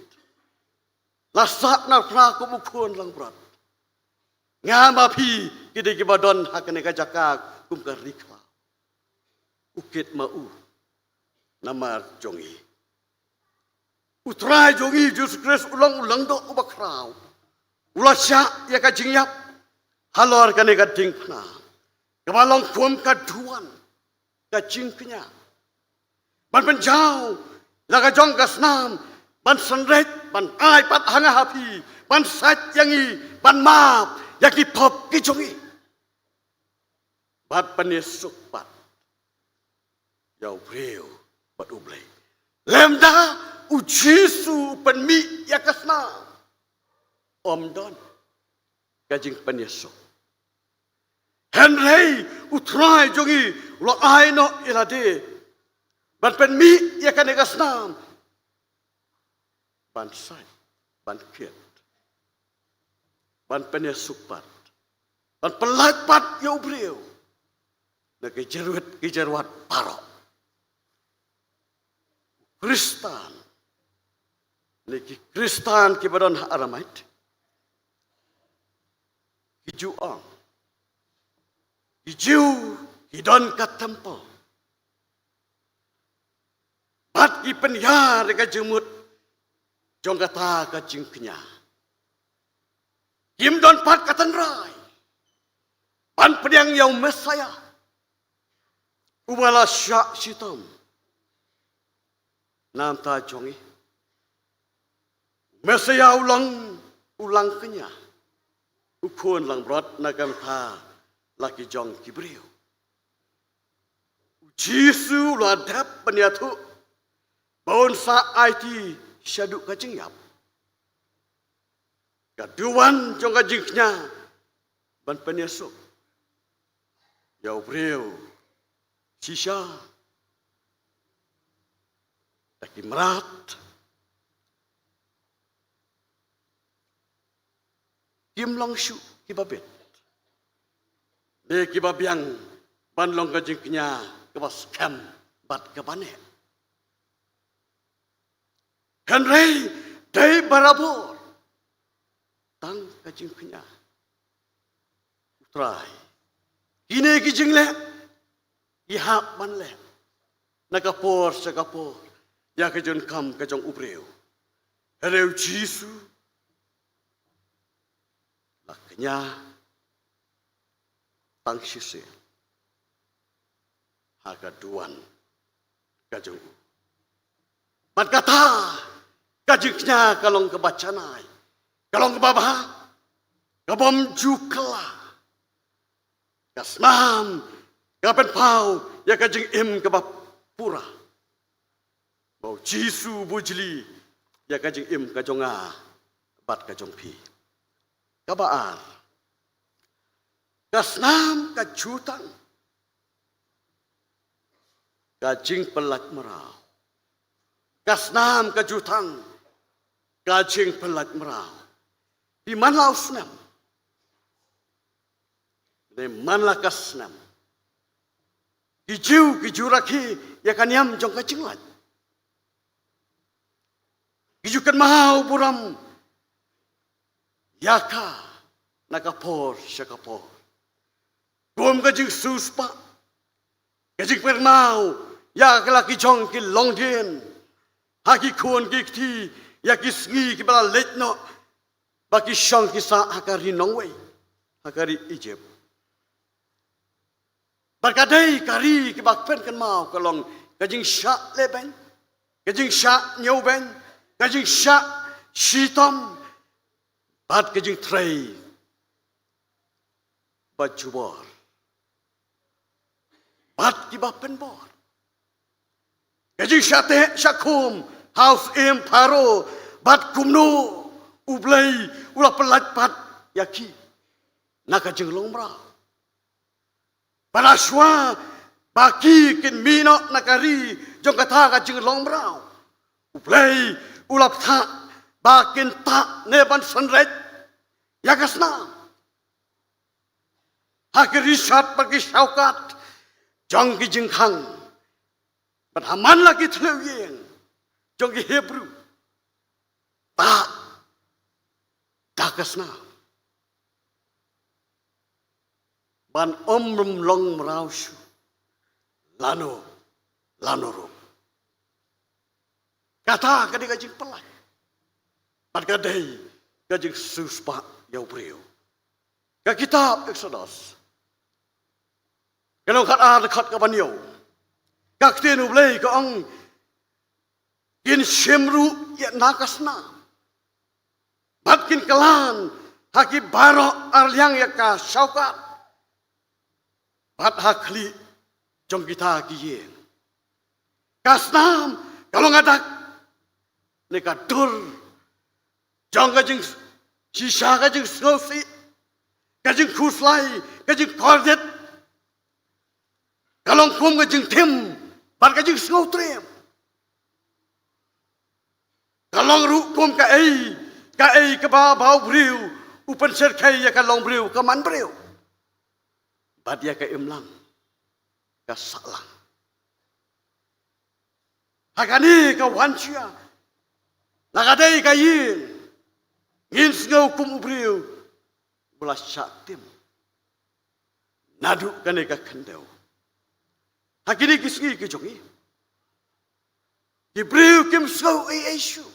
La sah na phra kum u khun langbrot. Nga ma phi ki dei kiba don ha kane ka jaka kum ka ri khlaw. U kit ma u namar jong ngi. U Trai jong ngi Jisu Khrist u long u lyngdoh uba khraw. U la shah ïa ka jingïap halor kane ka diengphna kaba long kum ka duwan ka jingkñia, ban pynjaw la ka jong ka snam, ban synreit, ban ai pat ha nga ha phi, ban sait ïa ngi, ban map ïa ki pop ki jong ngi, bad pynïasuk pat ïa u briew bad U Blei. Lymda u Jisu u pynmih ïa ka snam, ym don ka jingpynïasuk. Hynrei u Trai jong ngi u la ai noh ïa lade ban pynmih ïa kane ka snam, ban sait, ban kit, ban pynïasuk pat, ban pynlait pat ïa u briew na ki jingwit ki jingwat baroh. Khristan Ne ki Khristan kiba don ha Aramait, ki ju ong, ki Jiw ki don ka temple, bad ki pynïar ïa ka jingmut jong kata ka jingkñia. Kim don pat ka tynrai ban pdiang ïa u Messaïah uba la shah shitom. Namar ta jong i Messaïah u long u langkñia, u khun langbrot na ka bynta la ki jong ki briew. U Jisu u la dep ban ïathuh ba un sa aiti shaduh ka jingïap. Ka duwan jong ka jingkñia ban pynïasuk ïa u briew shisha da ki mrad, kim long shuh kiba bit, ne kiba biang ban long ka jingkñia kaba skhem bad kaba neh. Hynrei dei barabor tang ka jingkñia u Trai. Kine ki jingleh ki hap ban leh na ka por sha ka por ïa ka jingkam ka jong u briew. Hynrei u Jisu la kñia tang shisien ha ka duwan ka jong u. Bad kata ka jingkñia ka long kaba janai, ka long kaba bha, ka bym ju kylla. Ka snam ka pynpaw ïa ka jingim kaba pura, ba u Jisu u bujli ïa ka jingim ka jong nga bad ka jong phi. Kaba ar, ka snam ka jutang ka jingpyllait mraw. Ka snam ka jutang ka jingpyllait mraw. Phi, man la u snem, ne man la ka snem, ki Jiw ki ju rakhe ïa ka niam jong ka jinglait. Ki ju kynmaw burom ïa ka na ka por sha ka por. Kum ka jingsiewspah, ka jingpyrmaw ïa ka la ki jong ki longdien ha ki khun ki kti ïa ki sngi kiba la leit noh, ba ki shong ki sah ha ka ri nongwei, ha ka ri Egypt. Bad ka dei ka ri kiba pynkynmaw ka long ka jingshah lehbeiñ, ka jingshah ñiewbeiñ, ka jingshah shitom, bad ka jingtrei ba jubor bad kiba pynbor. Ka jingshah teh shah khum ha u syiem Pharaoh, bad kumno U Blei u la pyllait pat ïa ki na ka jinglong mraw. Bad shuwa ba ki kin mih noh na ka ri jong kata ka jinglong mraw, U Blei u la pynthah ba kin tah ne ban synreit ïa ka snam ha ki rishot bad ki shawkat jong ki jingkhang. Bad ha man la ki thliew ïing jong ki Hebru, tah da ka snam, ban ym long mraw shuh lano lano ruh. Kata ka dei ka jingpyllait, bad ka dei ka jingsiewspah ïa u briew. Ka kitab Eksodos, ka lynnong khatar, dkhot kaba hynñiew, ka ktien U Blei ka ong, kin shim ruh ïa na ka snam, bad kin kylla ha ki baroh arliang ïa ka shawkat, bad ha khlieh jong kita ki ïing. Ka snam ka long ka dak ne ka dur jong ka jingshisha, ka jingsngewsih, ka jingkhuslai, ka jingkordit. Ka long kum ka jingtim bad ka jingsngewtriem. Ka long ruh kum kaei kaei kaba ba u briew u pynshyrkhei ïa ka longbriew, ka manbriew, bad ïa ka imlang, ka sahlang. Ha kane ka wan jia, Na ka dei ka ïing, ngin sngew kum u briew ba la shah tim naduh kane ka khyndew. Ha kine ki sngi ki jong ngi, ki briew kim sngew ei ei shuh.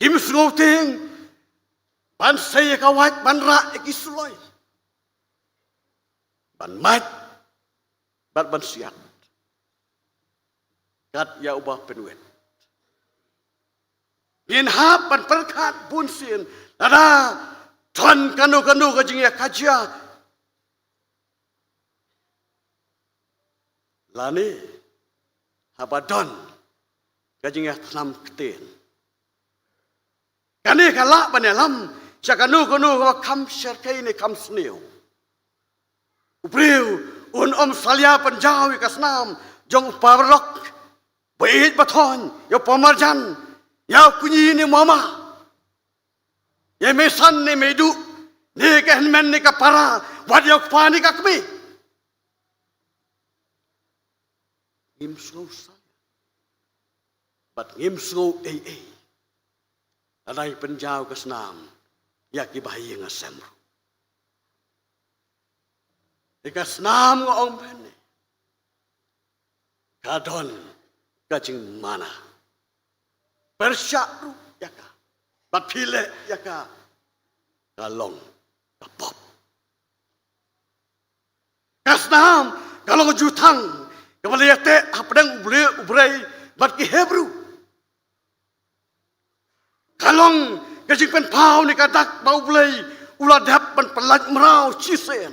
Kim sngew tieng ban sei ïa ka wait, ban rah ïa ki suloi, ban mait bad ban siat. Kat ïa uba pynwit, ngin hap ban pyrkhat bun sien lada don kano kano ka jingïakajia, lane haba don ka jingïathnam ktien. Kane ka lah ban ïalam sha kano kano kaba kham shyrkhei ne kham sniew. U briew un ym salia pynjaw ïa ka snam jong u paralok, ba ïeit ba thoiñ, ïa u parmarjan, ïa u kñi ne mama, ïa i meisan ne meiduh, ne ka hynmen ne ka para, wat ïa u kpa ne ka kmie. Ngim sngew salia bad ngim sngew ei ei lada ngi pynjaw ka snam ïa kiba ha ïing ha sem ruh. Ïa ka snam, nga ong phin, ka don ka jingmana. Pyrshah ruh ïa ka bad phi leh ïa ka, ka long ka pop. Ka snam ka long ka jutang kaba la ïateh hapdeng U Blei, U Blei bad ki Hebru. Ka long ka jingpynpaw ne ka dak ba U Blei u la dep ban pyllait mraw shisien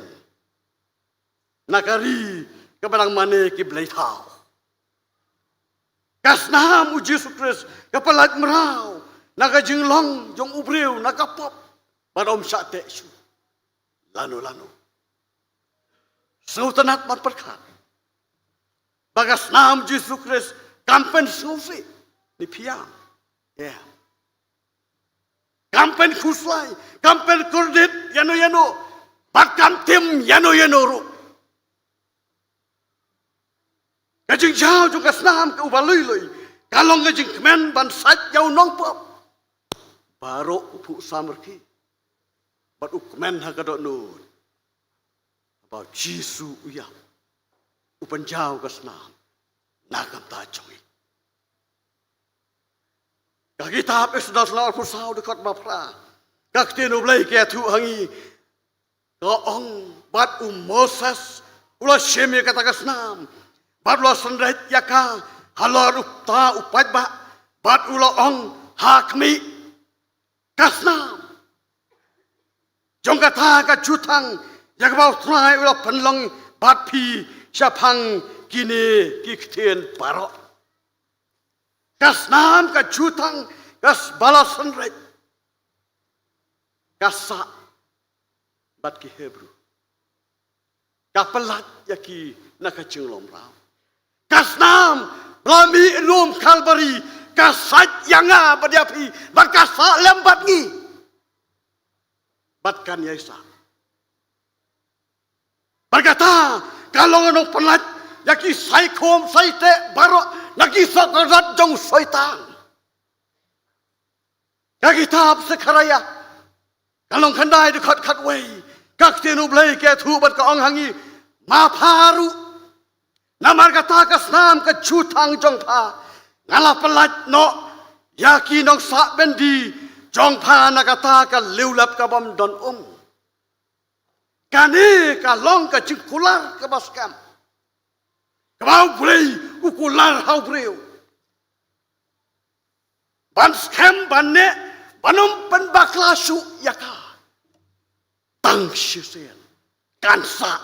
na ka ri kaba dang mane ki blei thaw. Ka snam U Jisu Khrist ka pyllait mraw na ka jinglong jong u briew na ka pop, bad ym shah teh shuh lano lano. Sngewtynnat ban pyrkhat ba ka snam U Jisu Khrist kam pynsngewsih ne phiam. Ïa, kam pynkhuslai, kam pynkordit ïano ïano, bad kam tim ïano ïano ruh. Ka jingjaw jong ka snam ka uba lui lui ka long ka jingkmen ban sait ïa u nongpop baroh u phuh samrkhie. Bad u kmen ha ka dohnud ba U Jisu u ïap, u pynjaw ka snam na ka bynta jong ngi. Ka kitab Exodus lynnong arphew saw dkhot ba phra, ka ktien U Blei ka ïathuh ha ngi, ka ong, bad u Moses u la shim ïa kata ka snam bad u la synreit ïa ka halor u kta u paidbah, bad u la ong, ha khmih, ka snam jong kata ka jutang ïa kaba U Trai u la pynlong bad phi shaphang kine ki ktien baroh. Ka snam ka jutang ka s-, ba la synreit, ka sah bad ki Hebru, ka pyllait ïa ki na ka jinglong mraw. Ka snam ba la mih lum Kalbari ka sait ïa nga bad ïa phi, bad ka sah lem bad ngi, bad kan ïai sah. Bad kata ka long ka nongpyllait ïa ki saikhum saiteh baroh na ki sohkordot jong u Soitan. Ka kitab Sekhariah ka lynnong khyndai dkhot khatwei, ka ktien U Blei ka ïathuh bad ka ong ha ngi, ma pha ruh, namar kata ka snam ka jutang jong pha, nga la pyllait noh ïa ki nongsah byndi jong pha na kata ka liulap ka bym don um. Kane ka long ka jingkular kaba skhem kaba U Blei u kular ha u briew, ban skhem, ban neh, ban ym pynbakla shuh ïa ka. Tang shisien kan sah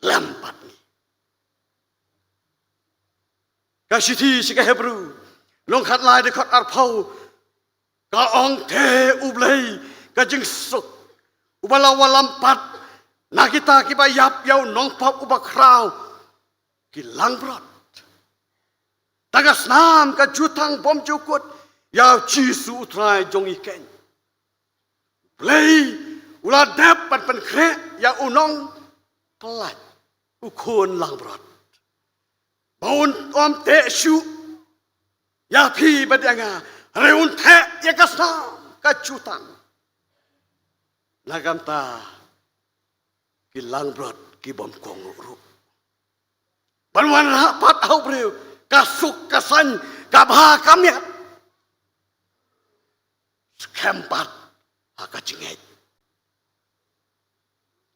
lem bad ngi. Ka shithi sha ki Hebru lynnong khatlai dkhot arphew, ka ong, te U Blei ka jingsuk, uba la wallam pat na kita kiba ïap ïa u nongpop uba khraw ki langbrot, da ka snam ka jutang bymjukut ïa U Jisu U Trai jong ngi keiñ. U Blei u la dep ban pynkhreh ïa u nongpyllait, u khun langbrot, ba un ym teh shuh ïa phi bad ïa nga, hynrei un theh ïa ka snam ka jutang. Na ka bynta ki langbrot ki bym kohnguh ruh. Ban wanrah pat ha u briew ka suk ka saiñ, ka bha ka miat, skhem pat ha ka jingngeit.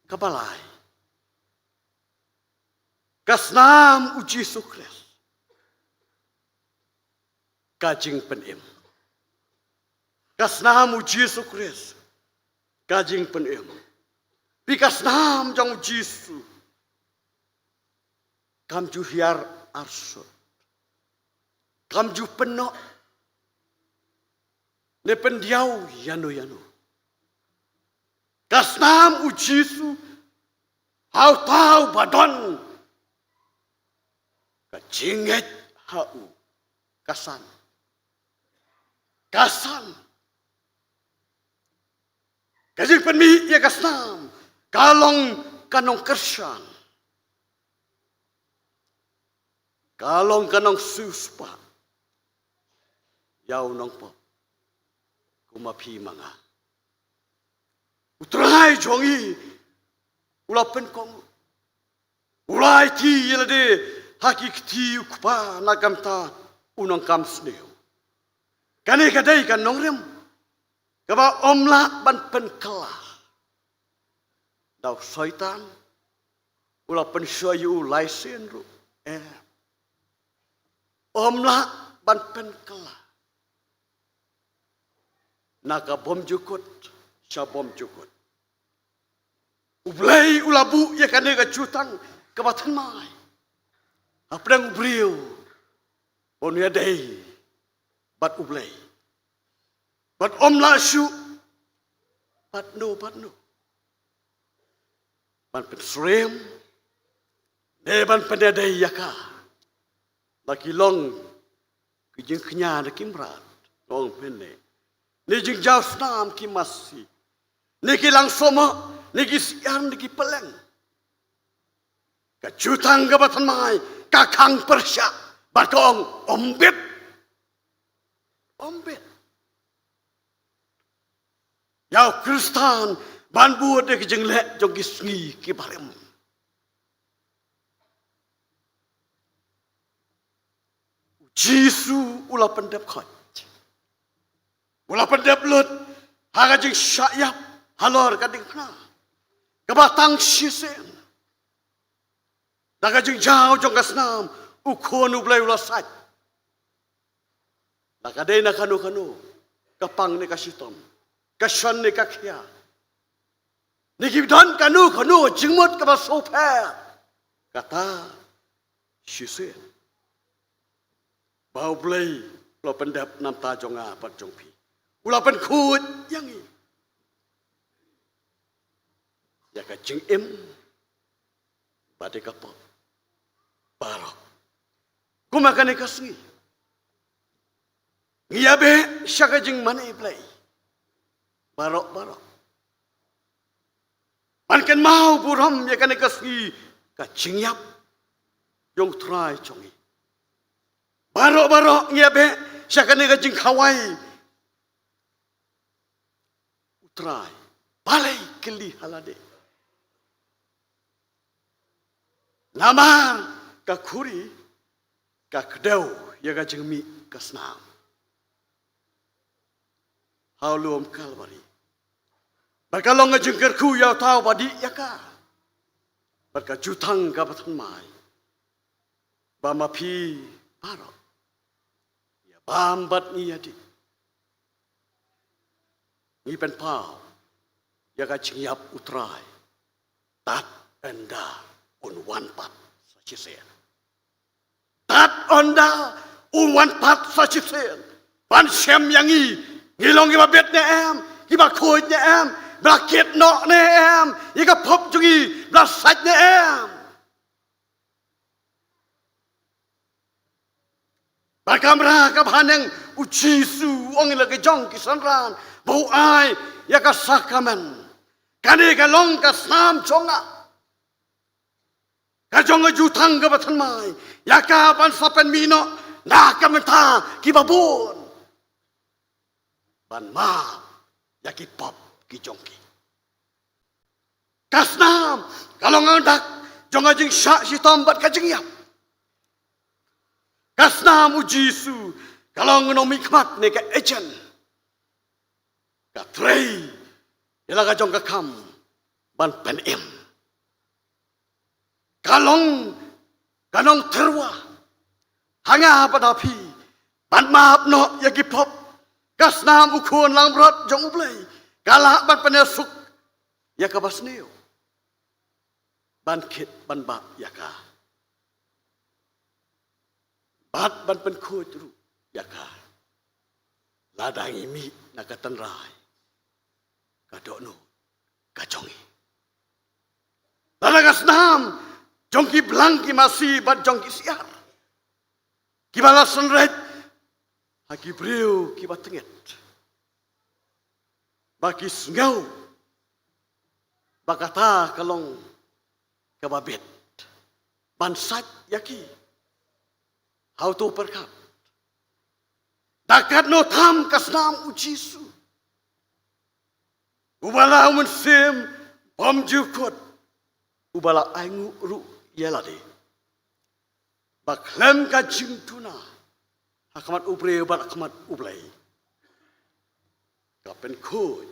Kaba lai, ka snam u Jisu Khrist ka jingpynim. Ka snam u Jisu Khrist ka jingpynim. Phi, ka snam jong u Jisu kam ju hiar arsut, kam ju pynnoh ne pyndiaw ïano ïano. Ka snam u Jisu ha uta uba don ka jingngeit ha u, ka san, ka san. Ka jingpynmih ïa ka snam ka long ka nongkyrshan, ka long ka nongsiewspah ïa u nongpop kum ma phi ma nga. U Trai jong ngi u la pynkohnguh, u la aiti ïa lade ha ki kti u Kpa na ka bynta u nongkam sniew. Kane ka dei ka nongrim kaba ym lah ban pynkylla da u Soitan. U la pynshoi ïa u lai sien ruh, eh, ym lah ban pynkylla na ka bymjukut sha bymjukut. U Blei u la buh ïa kane ka jutang kaba thymmai hapdeng u briew, ban ïadei bad u Blei, bad ym lah shuh bad no bad no ban pynsyriem ne ban pynïadei ïa ka. La ki long ki jingkñia ne ki mrad, long mynne, ne jingjaw snam ki masi, ne ki lang sohmoh, ne ki syiar, ne ki pylleng. Ka jutang kaba thymmai ka khang pyrshah bad ka ong, ym bit, ym bit ïa u Khristan ban bud ïa ki jingleh jong ki sngi ki barim. U Jisu u la pyndep khoit, u la pyndep lut ha ka jingshah ïap halor ka diengphna kaba tang shisien. Da ka jingjaw jong ka snam u Khun u Blei u la sait. La ka dei na kano kano ka pang ne ka shitom, ka shon ne ka khia, ne ki don kano kano jingmut kaba sngewpher, kata shisien ba u Blei u la pyndep na ka bynta jong nga bad jong phi. U la pynkhuid ïa ngi ïa ka jingim bad ïa ka pop baroh. Kum ha kane ka sngi ngi ïa beh sha ka jingmane Blei baroh baroh. Ban kynmaw burom ïa kane ka sngi ka jingïap jong u Trai jong ngi. Baroh baroh ngi ïa beh sha kane ka jingkhawai u Trai. Balei kylli ha lade? Namar ka khuri ka kdew ïa ka jingmih ka snam ha u lum Kalbari. Bad ka long ka jingkyrkhu ïa uta uba dih ïa ka. Bad ka jutang kaba thymmai ba ma phi baroh ïa bam bad ngi ïa dih, ngi pynpaw ïa ka jingïap u Trai. Tad ynda un wan pat sa shisien. Tad ynda un wan pat sa shisien ban shem ïa ngi. Ngi long kiba bit ne em, kiba khuid ne em, ba la kit noh ne em ïa ka pop jong ngi, ba la sait ne em? Bad kamra kaba haneng u Jisu u ong ïa la ki jong ki synran ba u ai ïa ka sakramen. Kane ka long ka snam jong nga, ka jong ka jutang kaba thymmai, ïa ka ban sa pynmih noh na ka bynta kiba bun, ban map ïa ki pop ki jong ki. Ka snam ka long ka dak jong ka jingshah shitom bad ka jingïap. Ka snam u Jisu ka long u nongmihkhmat ne ka agent. Ka trei ïa la ka jong ka kam ban pynim. Ka long ka nongtyrwa ha nga bad ha phi ban map noh ïa ki pop. Ka snam u Khun langbrot jong U Blei ka lah ban pynïasuk ïa kaba sniew, ban kit ban bah ïa ka, bad ban pynkhuid ruh ïa ka lada ngi mih na ka tynrai ka dohnud ka jong ngi. Lada ka snam jong ki blang ki masi bad jong ki syiar kiba la synreit ha ki briew kiba tyngeh, ba ki sngew ba kata ka long kaba bit ban sait ïa ki ha uto u pyrkhat. Da katno tam ka snam u Jisu, uba la u Mynsiem bymjukut, uba la ainguh ruh ïa lade ba khlem ka jingduna ha khmat u briew bad ha khmat U Blei, ka pynkhuid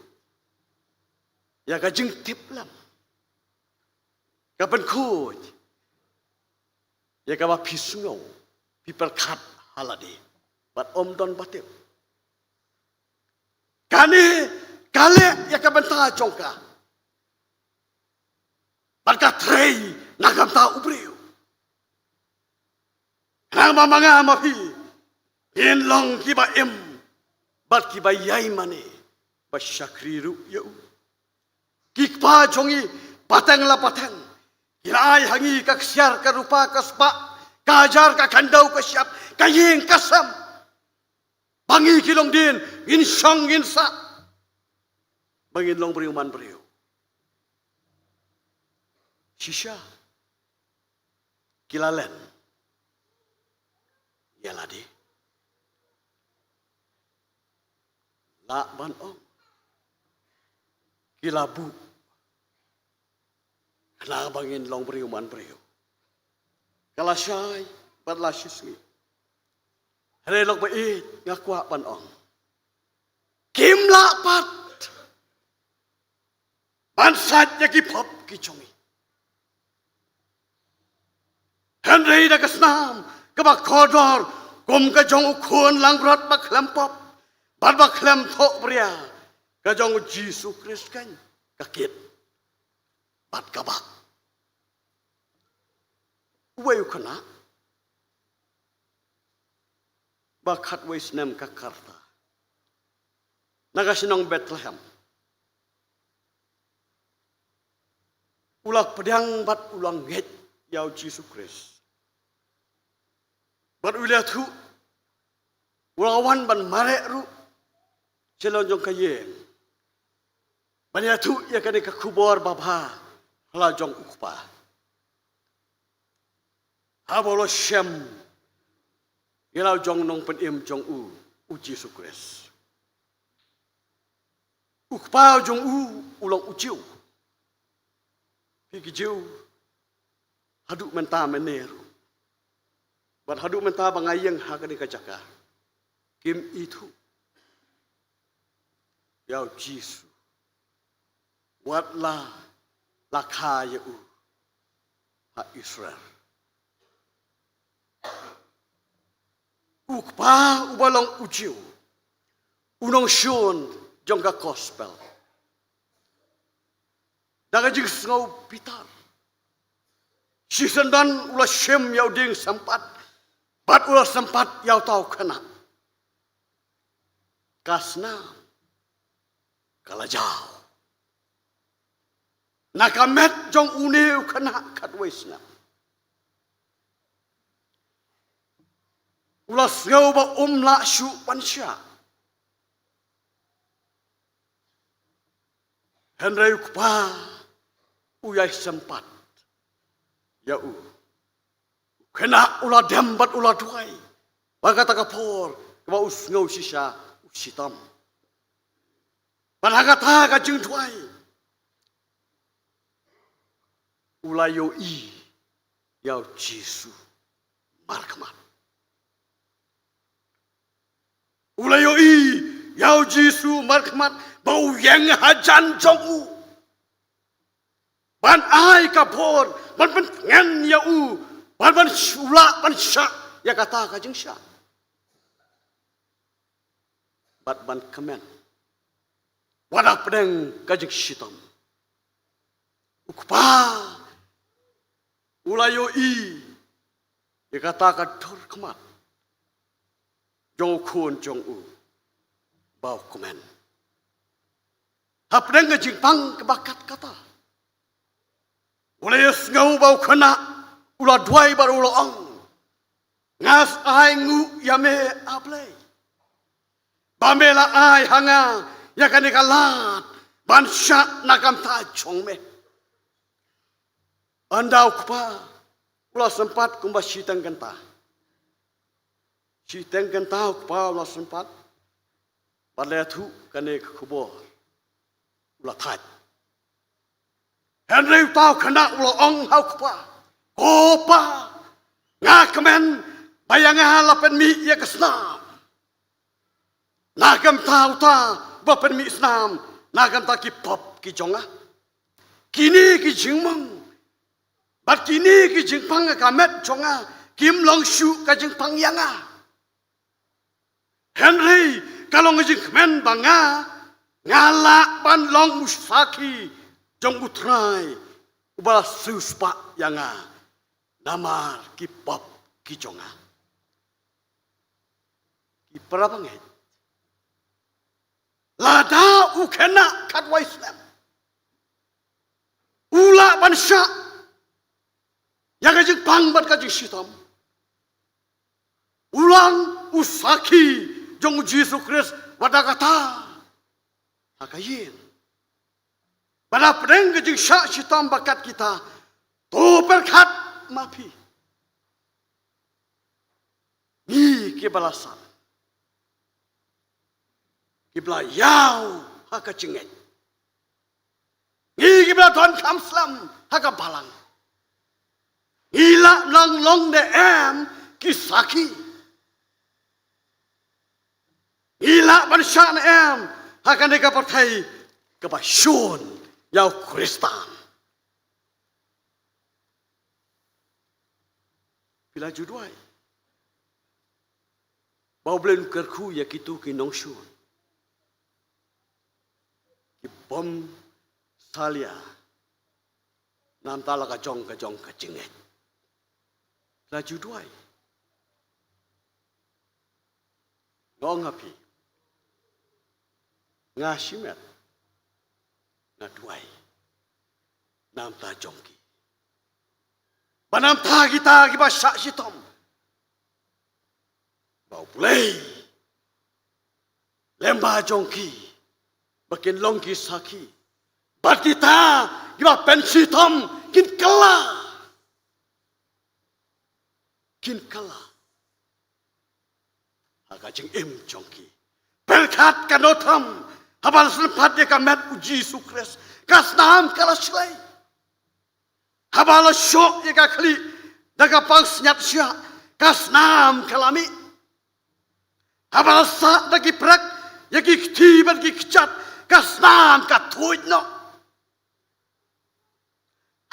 ïa ka jingtip lem, ka pynkhuid ïa kaba phi sngew, phi pyrkhat ha lade bad ym don ba tip. Kane ka leh ïa ka bynta jong ka bad ka trei na ka bynta u briew. Khnang ba ma nga ma phi ngin long kiba im bad kiba ïai mane, ba shakri ruh ïa u. Ki kpa jong ngi pateng la pateng ki la ai ha ngi ka ksiar, ka rupa, ka spah, ka hajar, ka khyndew, ka shyiap, ka ïing, ka sem, ba ngi ki longdien ngin shong ngin sah, ba ngin long briew man briew. Shisha ki la len ïa lade, lah ban ong ki la buh khnang ba ngin long briew man briew. Ka la shai bad la shisngi. Hynrei lok ba ïeit nga kwah ban ong, kim lah pat ban sait ïa ki pop ki jong ngi. Hynrei da ka snam kaba kordor kum ka jong u Khun langbrot ba khlem pop bad ba khlem thohbria, ka jong u Jisu Khrist, kan ka kit bad ka bah. Uwei u khynnah ba khatwei snem ka rta na ka shnong Bethlehem u la pdiang bad u la ngeit ïa u Jisu Khrist. Bad u la ïathuh, u la wan ban mareh ruh sha la jong ka ïing ban ïathuh ïa kane ka khubor babha ha la jong u kpa, haba u la shem ïa la jong u nongpynim jong u, u Jisu Khrist. U kpa jong u u long u Jiw. Phi ki Jiw, haduh mynta mynne ruh bad haduh mynta ba nga ïeng ha kane ka jaka, kim ithuh ïa u Jisu wat la la kha ïa u ha Israel. U kpa uba long u Jiw, u nongshun jong ka gospel, da ka jingsngew bitar, shisien don u la shim ïa u dieng sympat bad u la sympat ïa uta u khynnah. Ka snam ka la jaw na ka met jong une u khynnah khatwei snem. U la sngew ba um lah shuh ban shah. Hynrei u kpa u ïai sympat ïa u. U khynnah u la dem bad u la duwai Ha kata ka por kaba u sngew shisha u shitom. Bad ha kata ka jingduwai u la ïohi ïa u Jisu markhmat. U la ïohi ïa u Jisu markhmat ba u ïeng hajan jong u ban ai ka bor, ban pyntngen ïa u, ban ban shu lah ban shah ïa kata ka jingshah. Bad ban kmen wat hapdeng ka jingshitom. U kpa u la ïohi ïa kata ka dur khmat jong u khun jong u ba u kmen. Hapdeng ka jingpang kaba kat kata, u la ïohsngew ba u khynnah u la duwai bad u la ong, nga sa ai nguh ïa me, A Blei, ba me la ai ha nga ïa kane ka lad ban shah na ka bynta jong me. Ynda u kpa u la sympat kumba shiteng kynta, shiteng kynta u kpa u la sympat bad la ïathuh kane ka khubor, u la thait. Hynrei uta u khynnah u la ong ha u kpa, ko pa, nga kmen ba ïa nga la pynmih ïa ka snam na ka bynta uta uba pynmih snam na ka bynta ki pop ki jong nga. Kine ki jingmong bad kine ki jingpang ha ka met jong nga kim long shuh ka jingpang ïa nga. Hynrei ka long ka jingkmen ba nga, nga lah ban long u sakhi jong U Trai uba la siewspah ïa nga namar ki pop ki jong nga. Ki para bangeit, lada u khynnah khatwei snem u lah ban shah ïa ka jingpang bad ka jingshitom, u long u sakhi jong u Jisu Khrist wat da kata ha ka ïing. Bad hapdeng ka jingshah shitom ba kat kita, to pyrkhat ma phi, ngi kiba la san, kiba la ïaw ha ka jingngeit, ngi kiba la don kham slem ha ka balang, ngi lah ban long ne em ki sakhi? Ngi lah ban shah ne em ha kane ka pyrthei kaba shun ïa u Khristan? Phi la ju duwai ba U Blei un kyrkhu ïa kito ki nongshun ki bym salia na ka bynta la ka jong ka jong ka jingngeit? Phi la ju duwai? Nga ong ha phi, nga shimet, nga duwai na ka bynta jong ki, bad na ka bynta kita kiba shah shitom, ba U Blei lem bad jong ki ba kin long ki sakhi, bad kita kiba pynshitom kin kylla, kin kylla ha ka jingim jong ki. Pyrkhat katno tam haba la sngewthuh ïa ka met U Jisu Khrist, ka snam ka la shlei. Haba la shoh ïa ka khlieh da ka pangsngiat shiah, ka snam ka la mih. Haba la sah da ki prek ïa ki kti bad ki kjat, ka snam ka thuid noh.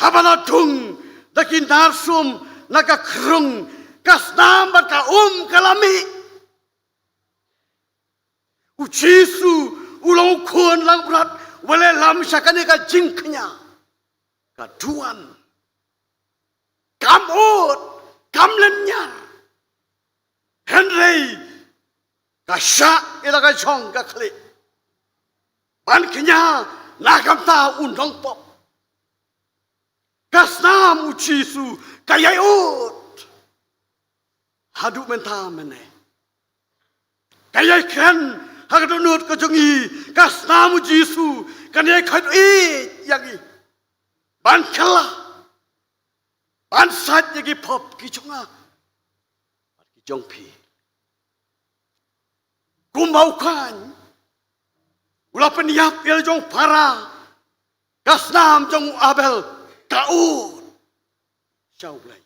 Haba la dung da ki nar sum na ka krung, ka snam bad ka um ka la mih. U Jisu u long u khun langbrot, u la lam sha kane ka jingkñia. Ka duwan, kam ud, kam lynñiar. Hynrei ka shah ïa la ka jong ka khlieh ban kñia na ka bynta u nongpop. Ka snam U Jisu ka ïai ud haduh mynta mynne. Ka ïai kren ha ka dohnud ka jong i, ka snam U Jisu kan ïai khot ïa ngi ban kylla, ban sait ïa ki pop ki jong nga bad ki jong phi. Umba u Kain u la pynïap ïa la jong para, ka snam jong u Abel ka ud sha U Blei.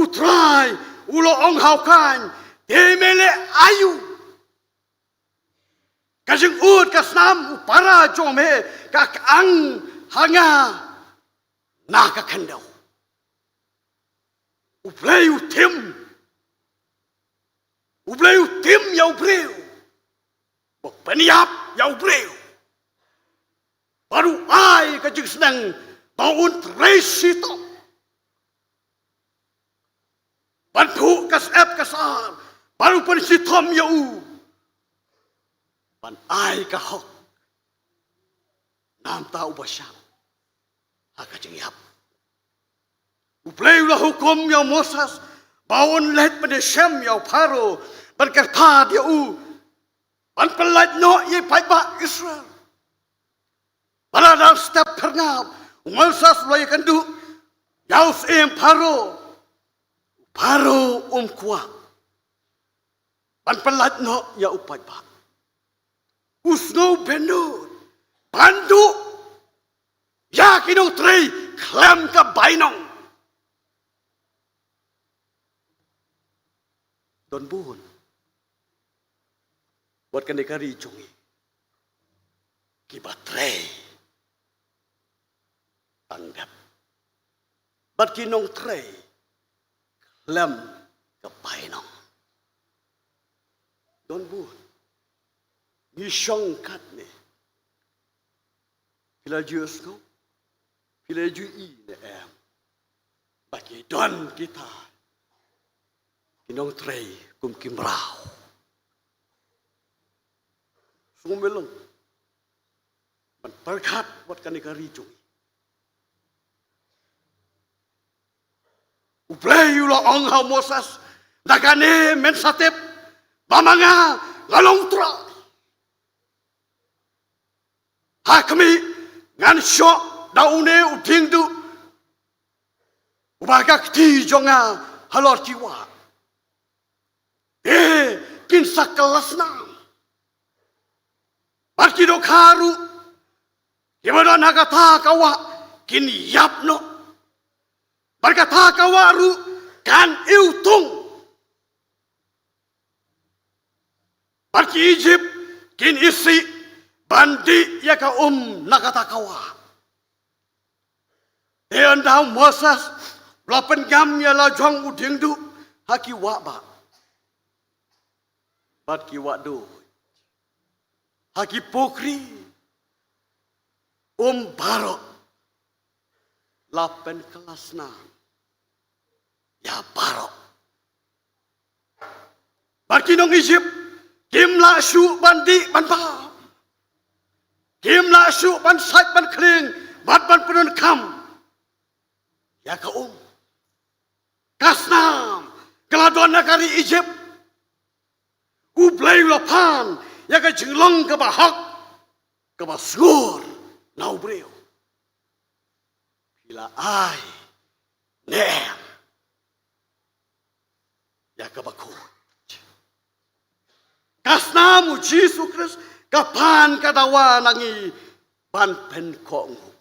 U Trai u la ong ha u Kain, te me leh aïu? Ka jingud ka snam u para jong me ka kyang ha nga na ka khyndew. U Blei u tim. U Blei u tim ïa u briew. Ba pynïap ïa u briew. Bad u ai ka jingsneng ba un trei shitom. Ban phuh ka syep ka sar. Bad u pynshitom ïa u. Ban ai ka hok. Namar uba shah ha ka jingïap. U Blei u la hukum ïa u Moses ba un leit ban ïashem ïa u Pharaoh ban kyrpad ïa u ban pyllait noh ïa i paidbah Israel. Bad ha u step phyrngap u Moses u la ïakynduh ïa u syiem Pharaoh. U Pharaoh um kwah ban pyllait noh ïa u paidbah. U sngew bynnud ban duh ïa ki nongtrei khlem ka bainong. Don bun wat kane ka ri jong ngi kiba trei tang dep bad ki nongtrei khlem ka bainong. Don bun ngi shong katne. Phi la ju sngew, phi la ju i ne em ba ki don kita ki nongtrei kum ki mraw. Sngewbha long ban pyrkhat wat kane ka ri jong ngi. U Blei u la ong ha u Moses, da kane men sa tip ba ma nga nga long Trai. Ha khmih ngan shoh da une u diengduh uba ha ka kti jong nga halor ki wah. Te kin sa kylla snam. Bad ki dohkha ruh kiba don ha kata ka wah kin ïap noh. Bad kata ka wah ruh kan iwtung. Bad ki Ijipt kin isih ban dih ïa ka um na kata ka wah. Te ynda u Moses u la pynngam ïa la jong u diengduh ha ki wah bah bad ki wah duh, ha ki pukri, um baroh la pynkylla snam ïa baroh. Bad ki nong Ijipt kim lah shuh ban dih ban bam. Kim lah shuh ban sait ban khlieng bad ban pyndonkam ïa ka um. Ka snam ka la don na ka ri Ijipt. U Blei u la pan ïa ka jinglong kaba hok kaba sngur na u briew. Phi la ai ne em ïa kaba khuid? Ka snam u Jisu Khrist ka pan ka dawa na ngi ban pynkohnguh.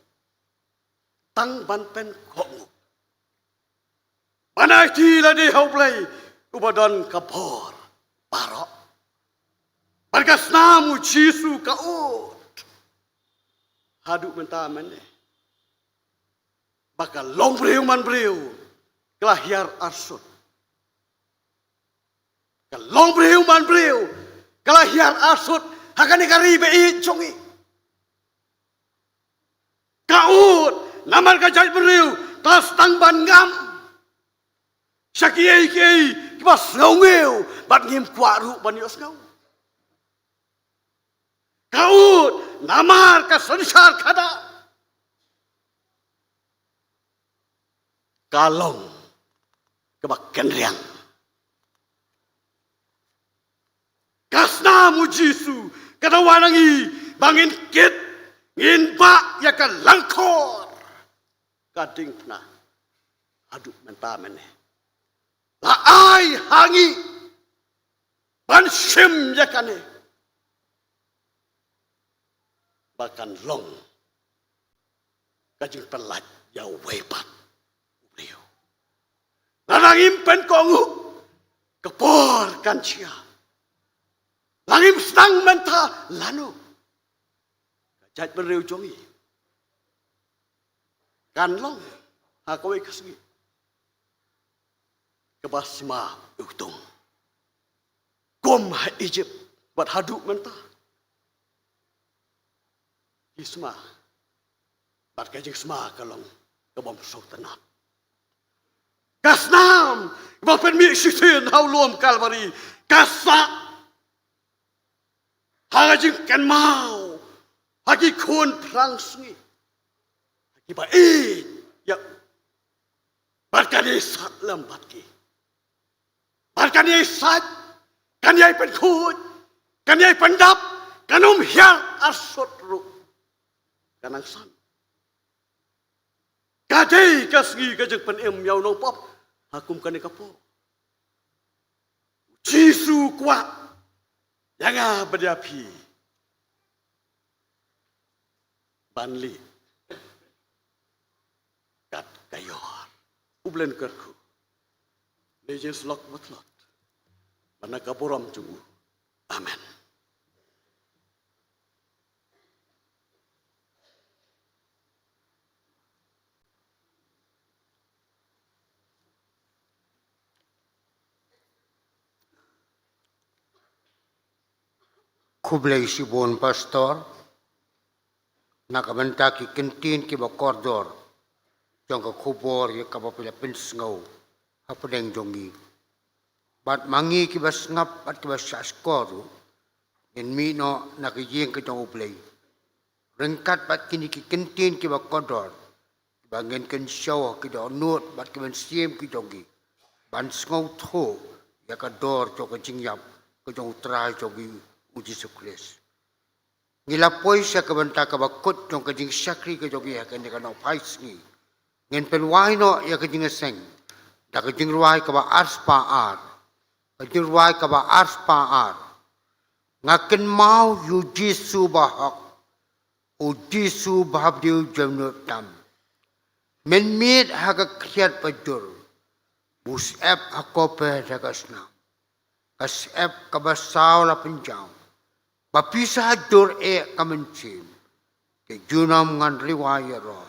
Tang ban pynkohnguh. Ban aiti lade ha U Blei uba don ka bor baroh. Bad ka snam u Jisu ka ud haduh mynta mynne ba ka longbriew manbriew ka la hiar arsut. Ka longbriew manbriew ka la hiar arsut ha kane ka ri ba ïeit jong ngi. Ka ud namar ka jaitbynriew ka la sdang ban ngam sha kiei kiei kiba sngewnguh bad ngim kwah ruh ban ïohsngew. Ka ud namar ka synshar khadar ka long kaba kynriang. Ka snam u Jisu ka dawa na ngi ba ngin kit, ngin bah ïa ka lyngkor. Ka diengphna haduh mynta mynne la ai ha ngi ba Kan shim ïa kane ba kan long ka jingpynlait ïa uwei pat u briew. Lada ngim pynkohnguh, ka por kan jia. Lada ngim sdang mynta, lano? Ka jaitbynriew jong ngi kan long ha kawei ka sngi kaba sma u tung. Kum ha Egypt bad haduh mynta, ki sma bad ka jingsma ka long kabym sngewtynnat. Ka snam ba pynmih shisien ha u lum Kalbari ka sah ha ka jingkynmaw ha ki khun phrangsngi, ha kiba ïeit ïa u. Bad kan ïai sat lem bad ki. Bad kan ïai sait, kan ïai pynkhuid, kan ïai pyndap, kan ym hiar arsut ruh. Kan nang san. Ka dei ka sngi ka jingpynim ïa u nongpop ha kum kane ka por. U Jisu u kwah ïa nga bad ïa phi ban leit kat ka ïor. U Blei un kyrkhu. Leit jingïasyllok ba tlot. Bad na ka burom jong u. Amen. Khublei shibun Pastor na ka bynta ki kyntien kiba kordor jong ka khubor ïa kaba phi la pynsngew hapdeng jong ngi. Bad ma ngi kiba sngap bad kiba shahshkor ruh, ngin mih noh na ka ïing ka jong U Blei ryngkat bad kine ki kyntien kiba kordor, kiba ngin kynshew ha ki dohnud bad ki mynsiem ki jong ngi, ban sngewthuh ïa ka dor jong ka jingïap ka jong U Trai jong ngi U Jisu Khrist. Ngi la poi sha ka bynta kaba kut jong ka jingshakri ka jong ngi ha kane ka nohphai sngi. Ngin pynwai noh ïa ka jingïaseng da ka jingrwai kaba arspah ar. Ka jingrwai kaba arspah ar. Nga kynmaw ïa U Jisu bahok, U Jisu ba ha briew jemnud tam. Mynmiet ha ka khriat ba jur, u syep ha koper da ka snam. Ka syep kaba saw la pynjaw, ba pisa jur eh ka mynsiem. Te junom ngan riewai ïaroh,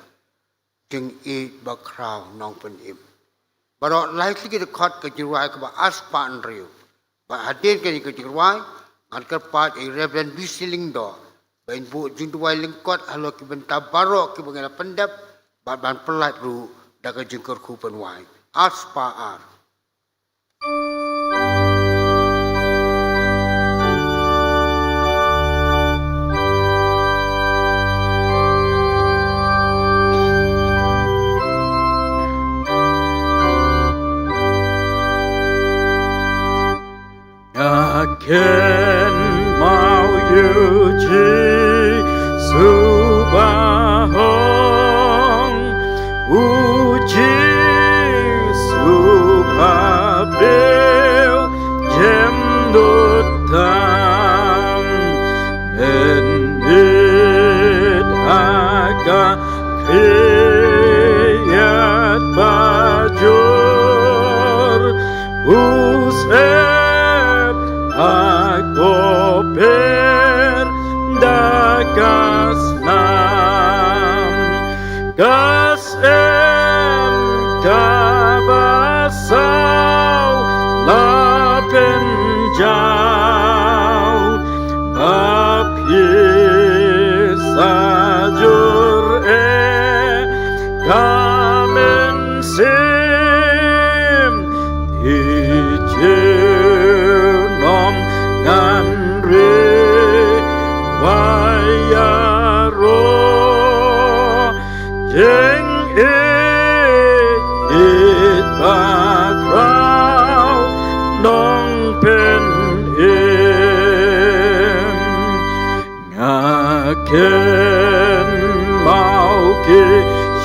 jingïeit ba khraw nongpynim. Baroh lai tylli ki dkhot ka jingrwai kaba arspah hynriew. Bad hadien kane ka jingrwai, ngan kyrpad ïa i Reverend B C Lyngdoh ba in buh jingduwai lyngkot halor ki bynta baroh kiba ngi la pyndep, bad ban pyllait ruh da ka jingkyrkhu pynwai. Arspah ar. Nga kynmaw ïa U Jisu ba hong, U Jisu ba briew jemnud tam. Mynmiet ha ka khriat ba jur, u syep ha koper da ka snam. Ka syep kaba saw la pynjaw, ba pisa jur eh ka mynsiem. Te junom ngan riewai ïaroh, jingïeit ba khraw nongpynim. Nga kynmaw ki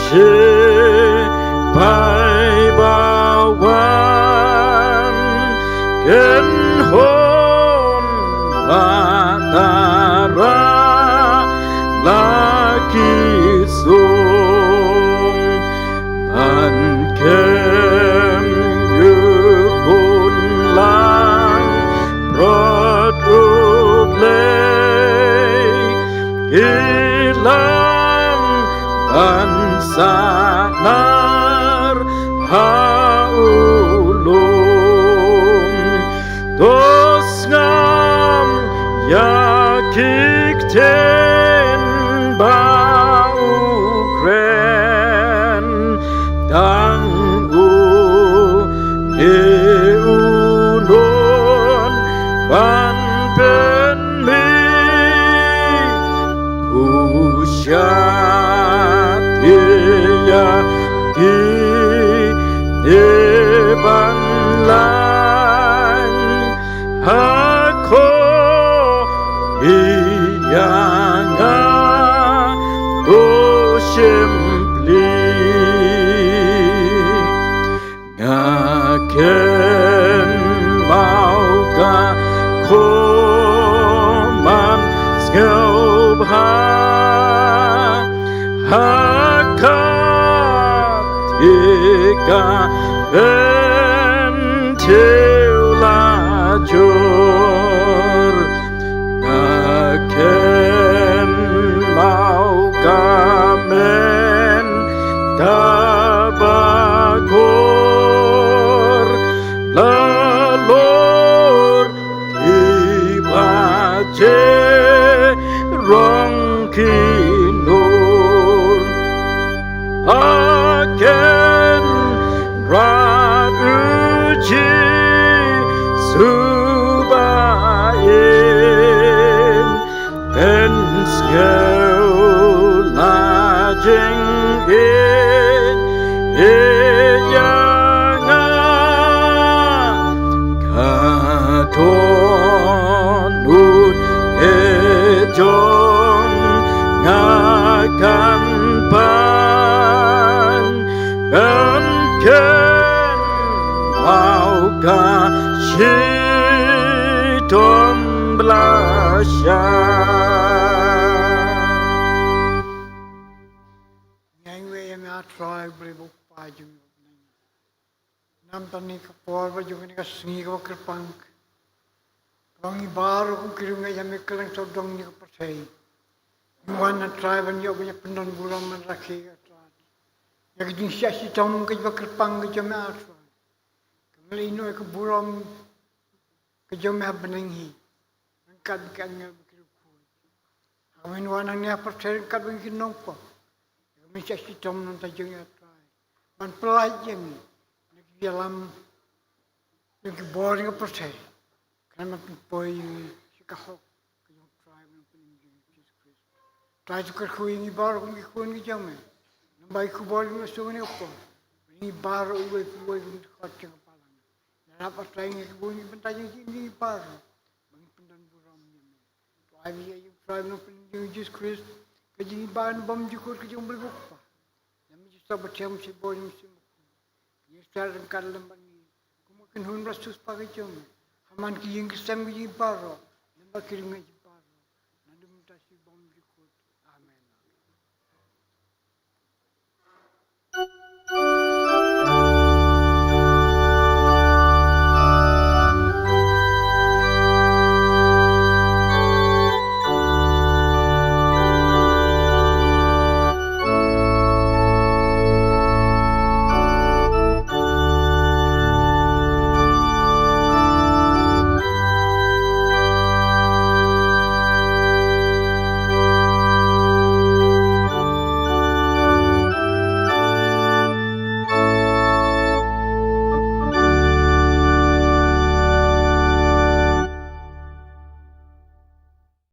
shipai ba wan kynhun Lam ban sanar ha u lum. To sngap ïa ki ktien ba u kren. Tang u ne u non ban pynmih. Husiat ïa ki ne ban lait ha ko ïa nga to shim pli. Nga kynmaw ka khmat sngewbha ha ka thika ben thew la jur. Nga kynmaw ka men kaba kor la lor ki ba je rong ki nur. Aken rat uji subain. Pen sngewlajeng e, e ïa nga. Ka don ut e jong nga kan pan. Kan ken mau ka shitom blasha. Ngai wei ïa me A Trai, Blei ba u Kpa jong ngi. Namar kane ka por ba jong kane ka sngi kaba kyrpang, kaba ngi baroh kum ki riewngeit ha me kylleng sawdong jong ka pyrthei ngi wan, A Trai, ban ïoh ban ïa pyndon burom ban rakhe, A Trai, ïa ka jingshah shitom kaba kyrpang ka jong me, A Trai. Ka me la ïehnoh ïa ka burom ka jong me ha bneng hi, ryngkat bad ki angel bad ki riewkhuid. Ha ka me wan hangne ha pyrthei ryngkat bad ki nongpop, ïa ka me shah shitom na ka bynta jong ngi, A Trai, ban pyllait ïa ngi na ki ïalam jong ki bor jong ka pyrthei, khnang ban pynpoi ïa ngi sha ka hok ka jong U Trai bad U Nongpynim jong ngi U Jisu Khrist. Trai, to kyrkhu ïa ngi baroh kum ki khun ki jong me. Lyngba ki khubor jong me ha kane ka por, ngi baroh uwei pa uwei kum ki dkhot jong ka balang. Ïarap, A Trai, ïa ngi, ki bun ki bynta jong ngi baroh, ba ngin pyndon burom ïa me. To ai ïa ngi, A Trai, U Nongpynim jong ngi U Jisu Khrist, ka jinghikai bymjukut ka jong U Blei U Kpa, lem bad U Jisu Bathymmai Bawiar, U Mynsiem Bakhuid, ïa ki shah ryngkat lem bad ngi kum ka kynhun ba la siewspah ka jong me, ha man ki ïing ki sem ka jong ngi baroh, lem bad ki riewngeit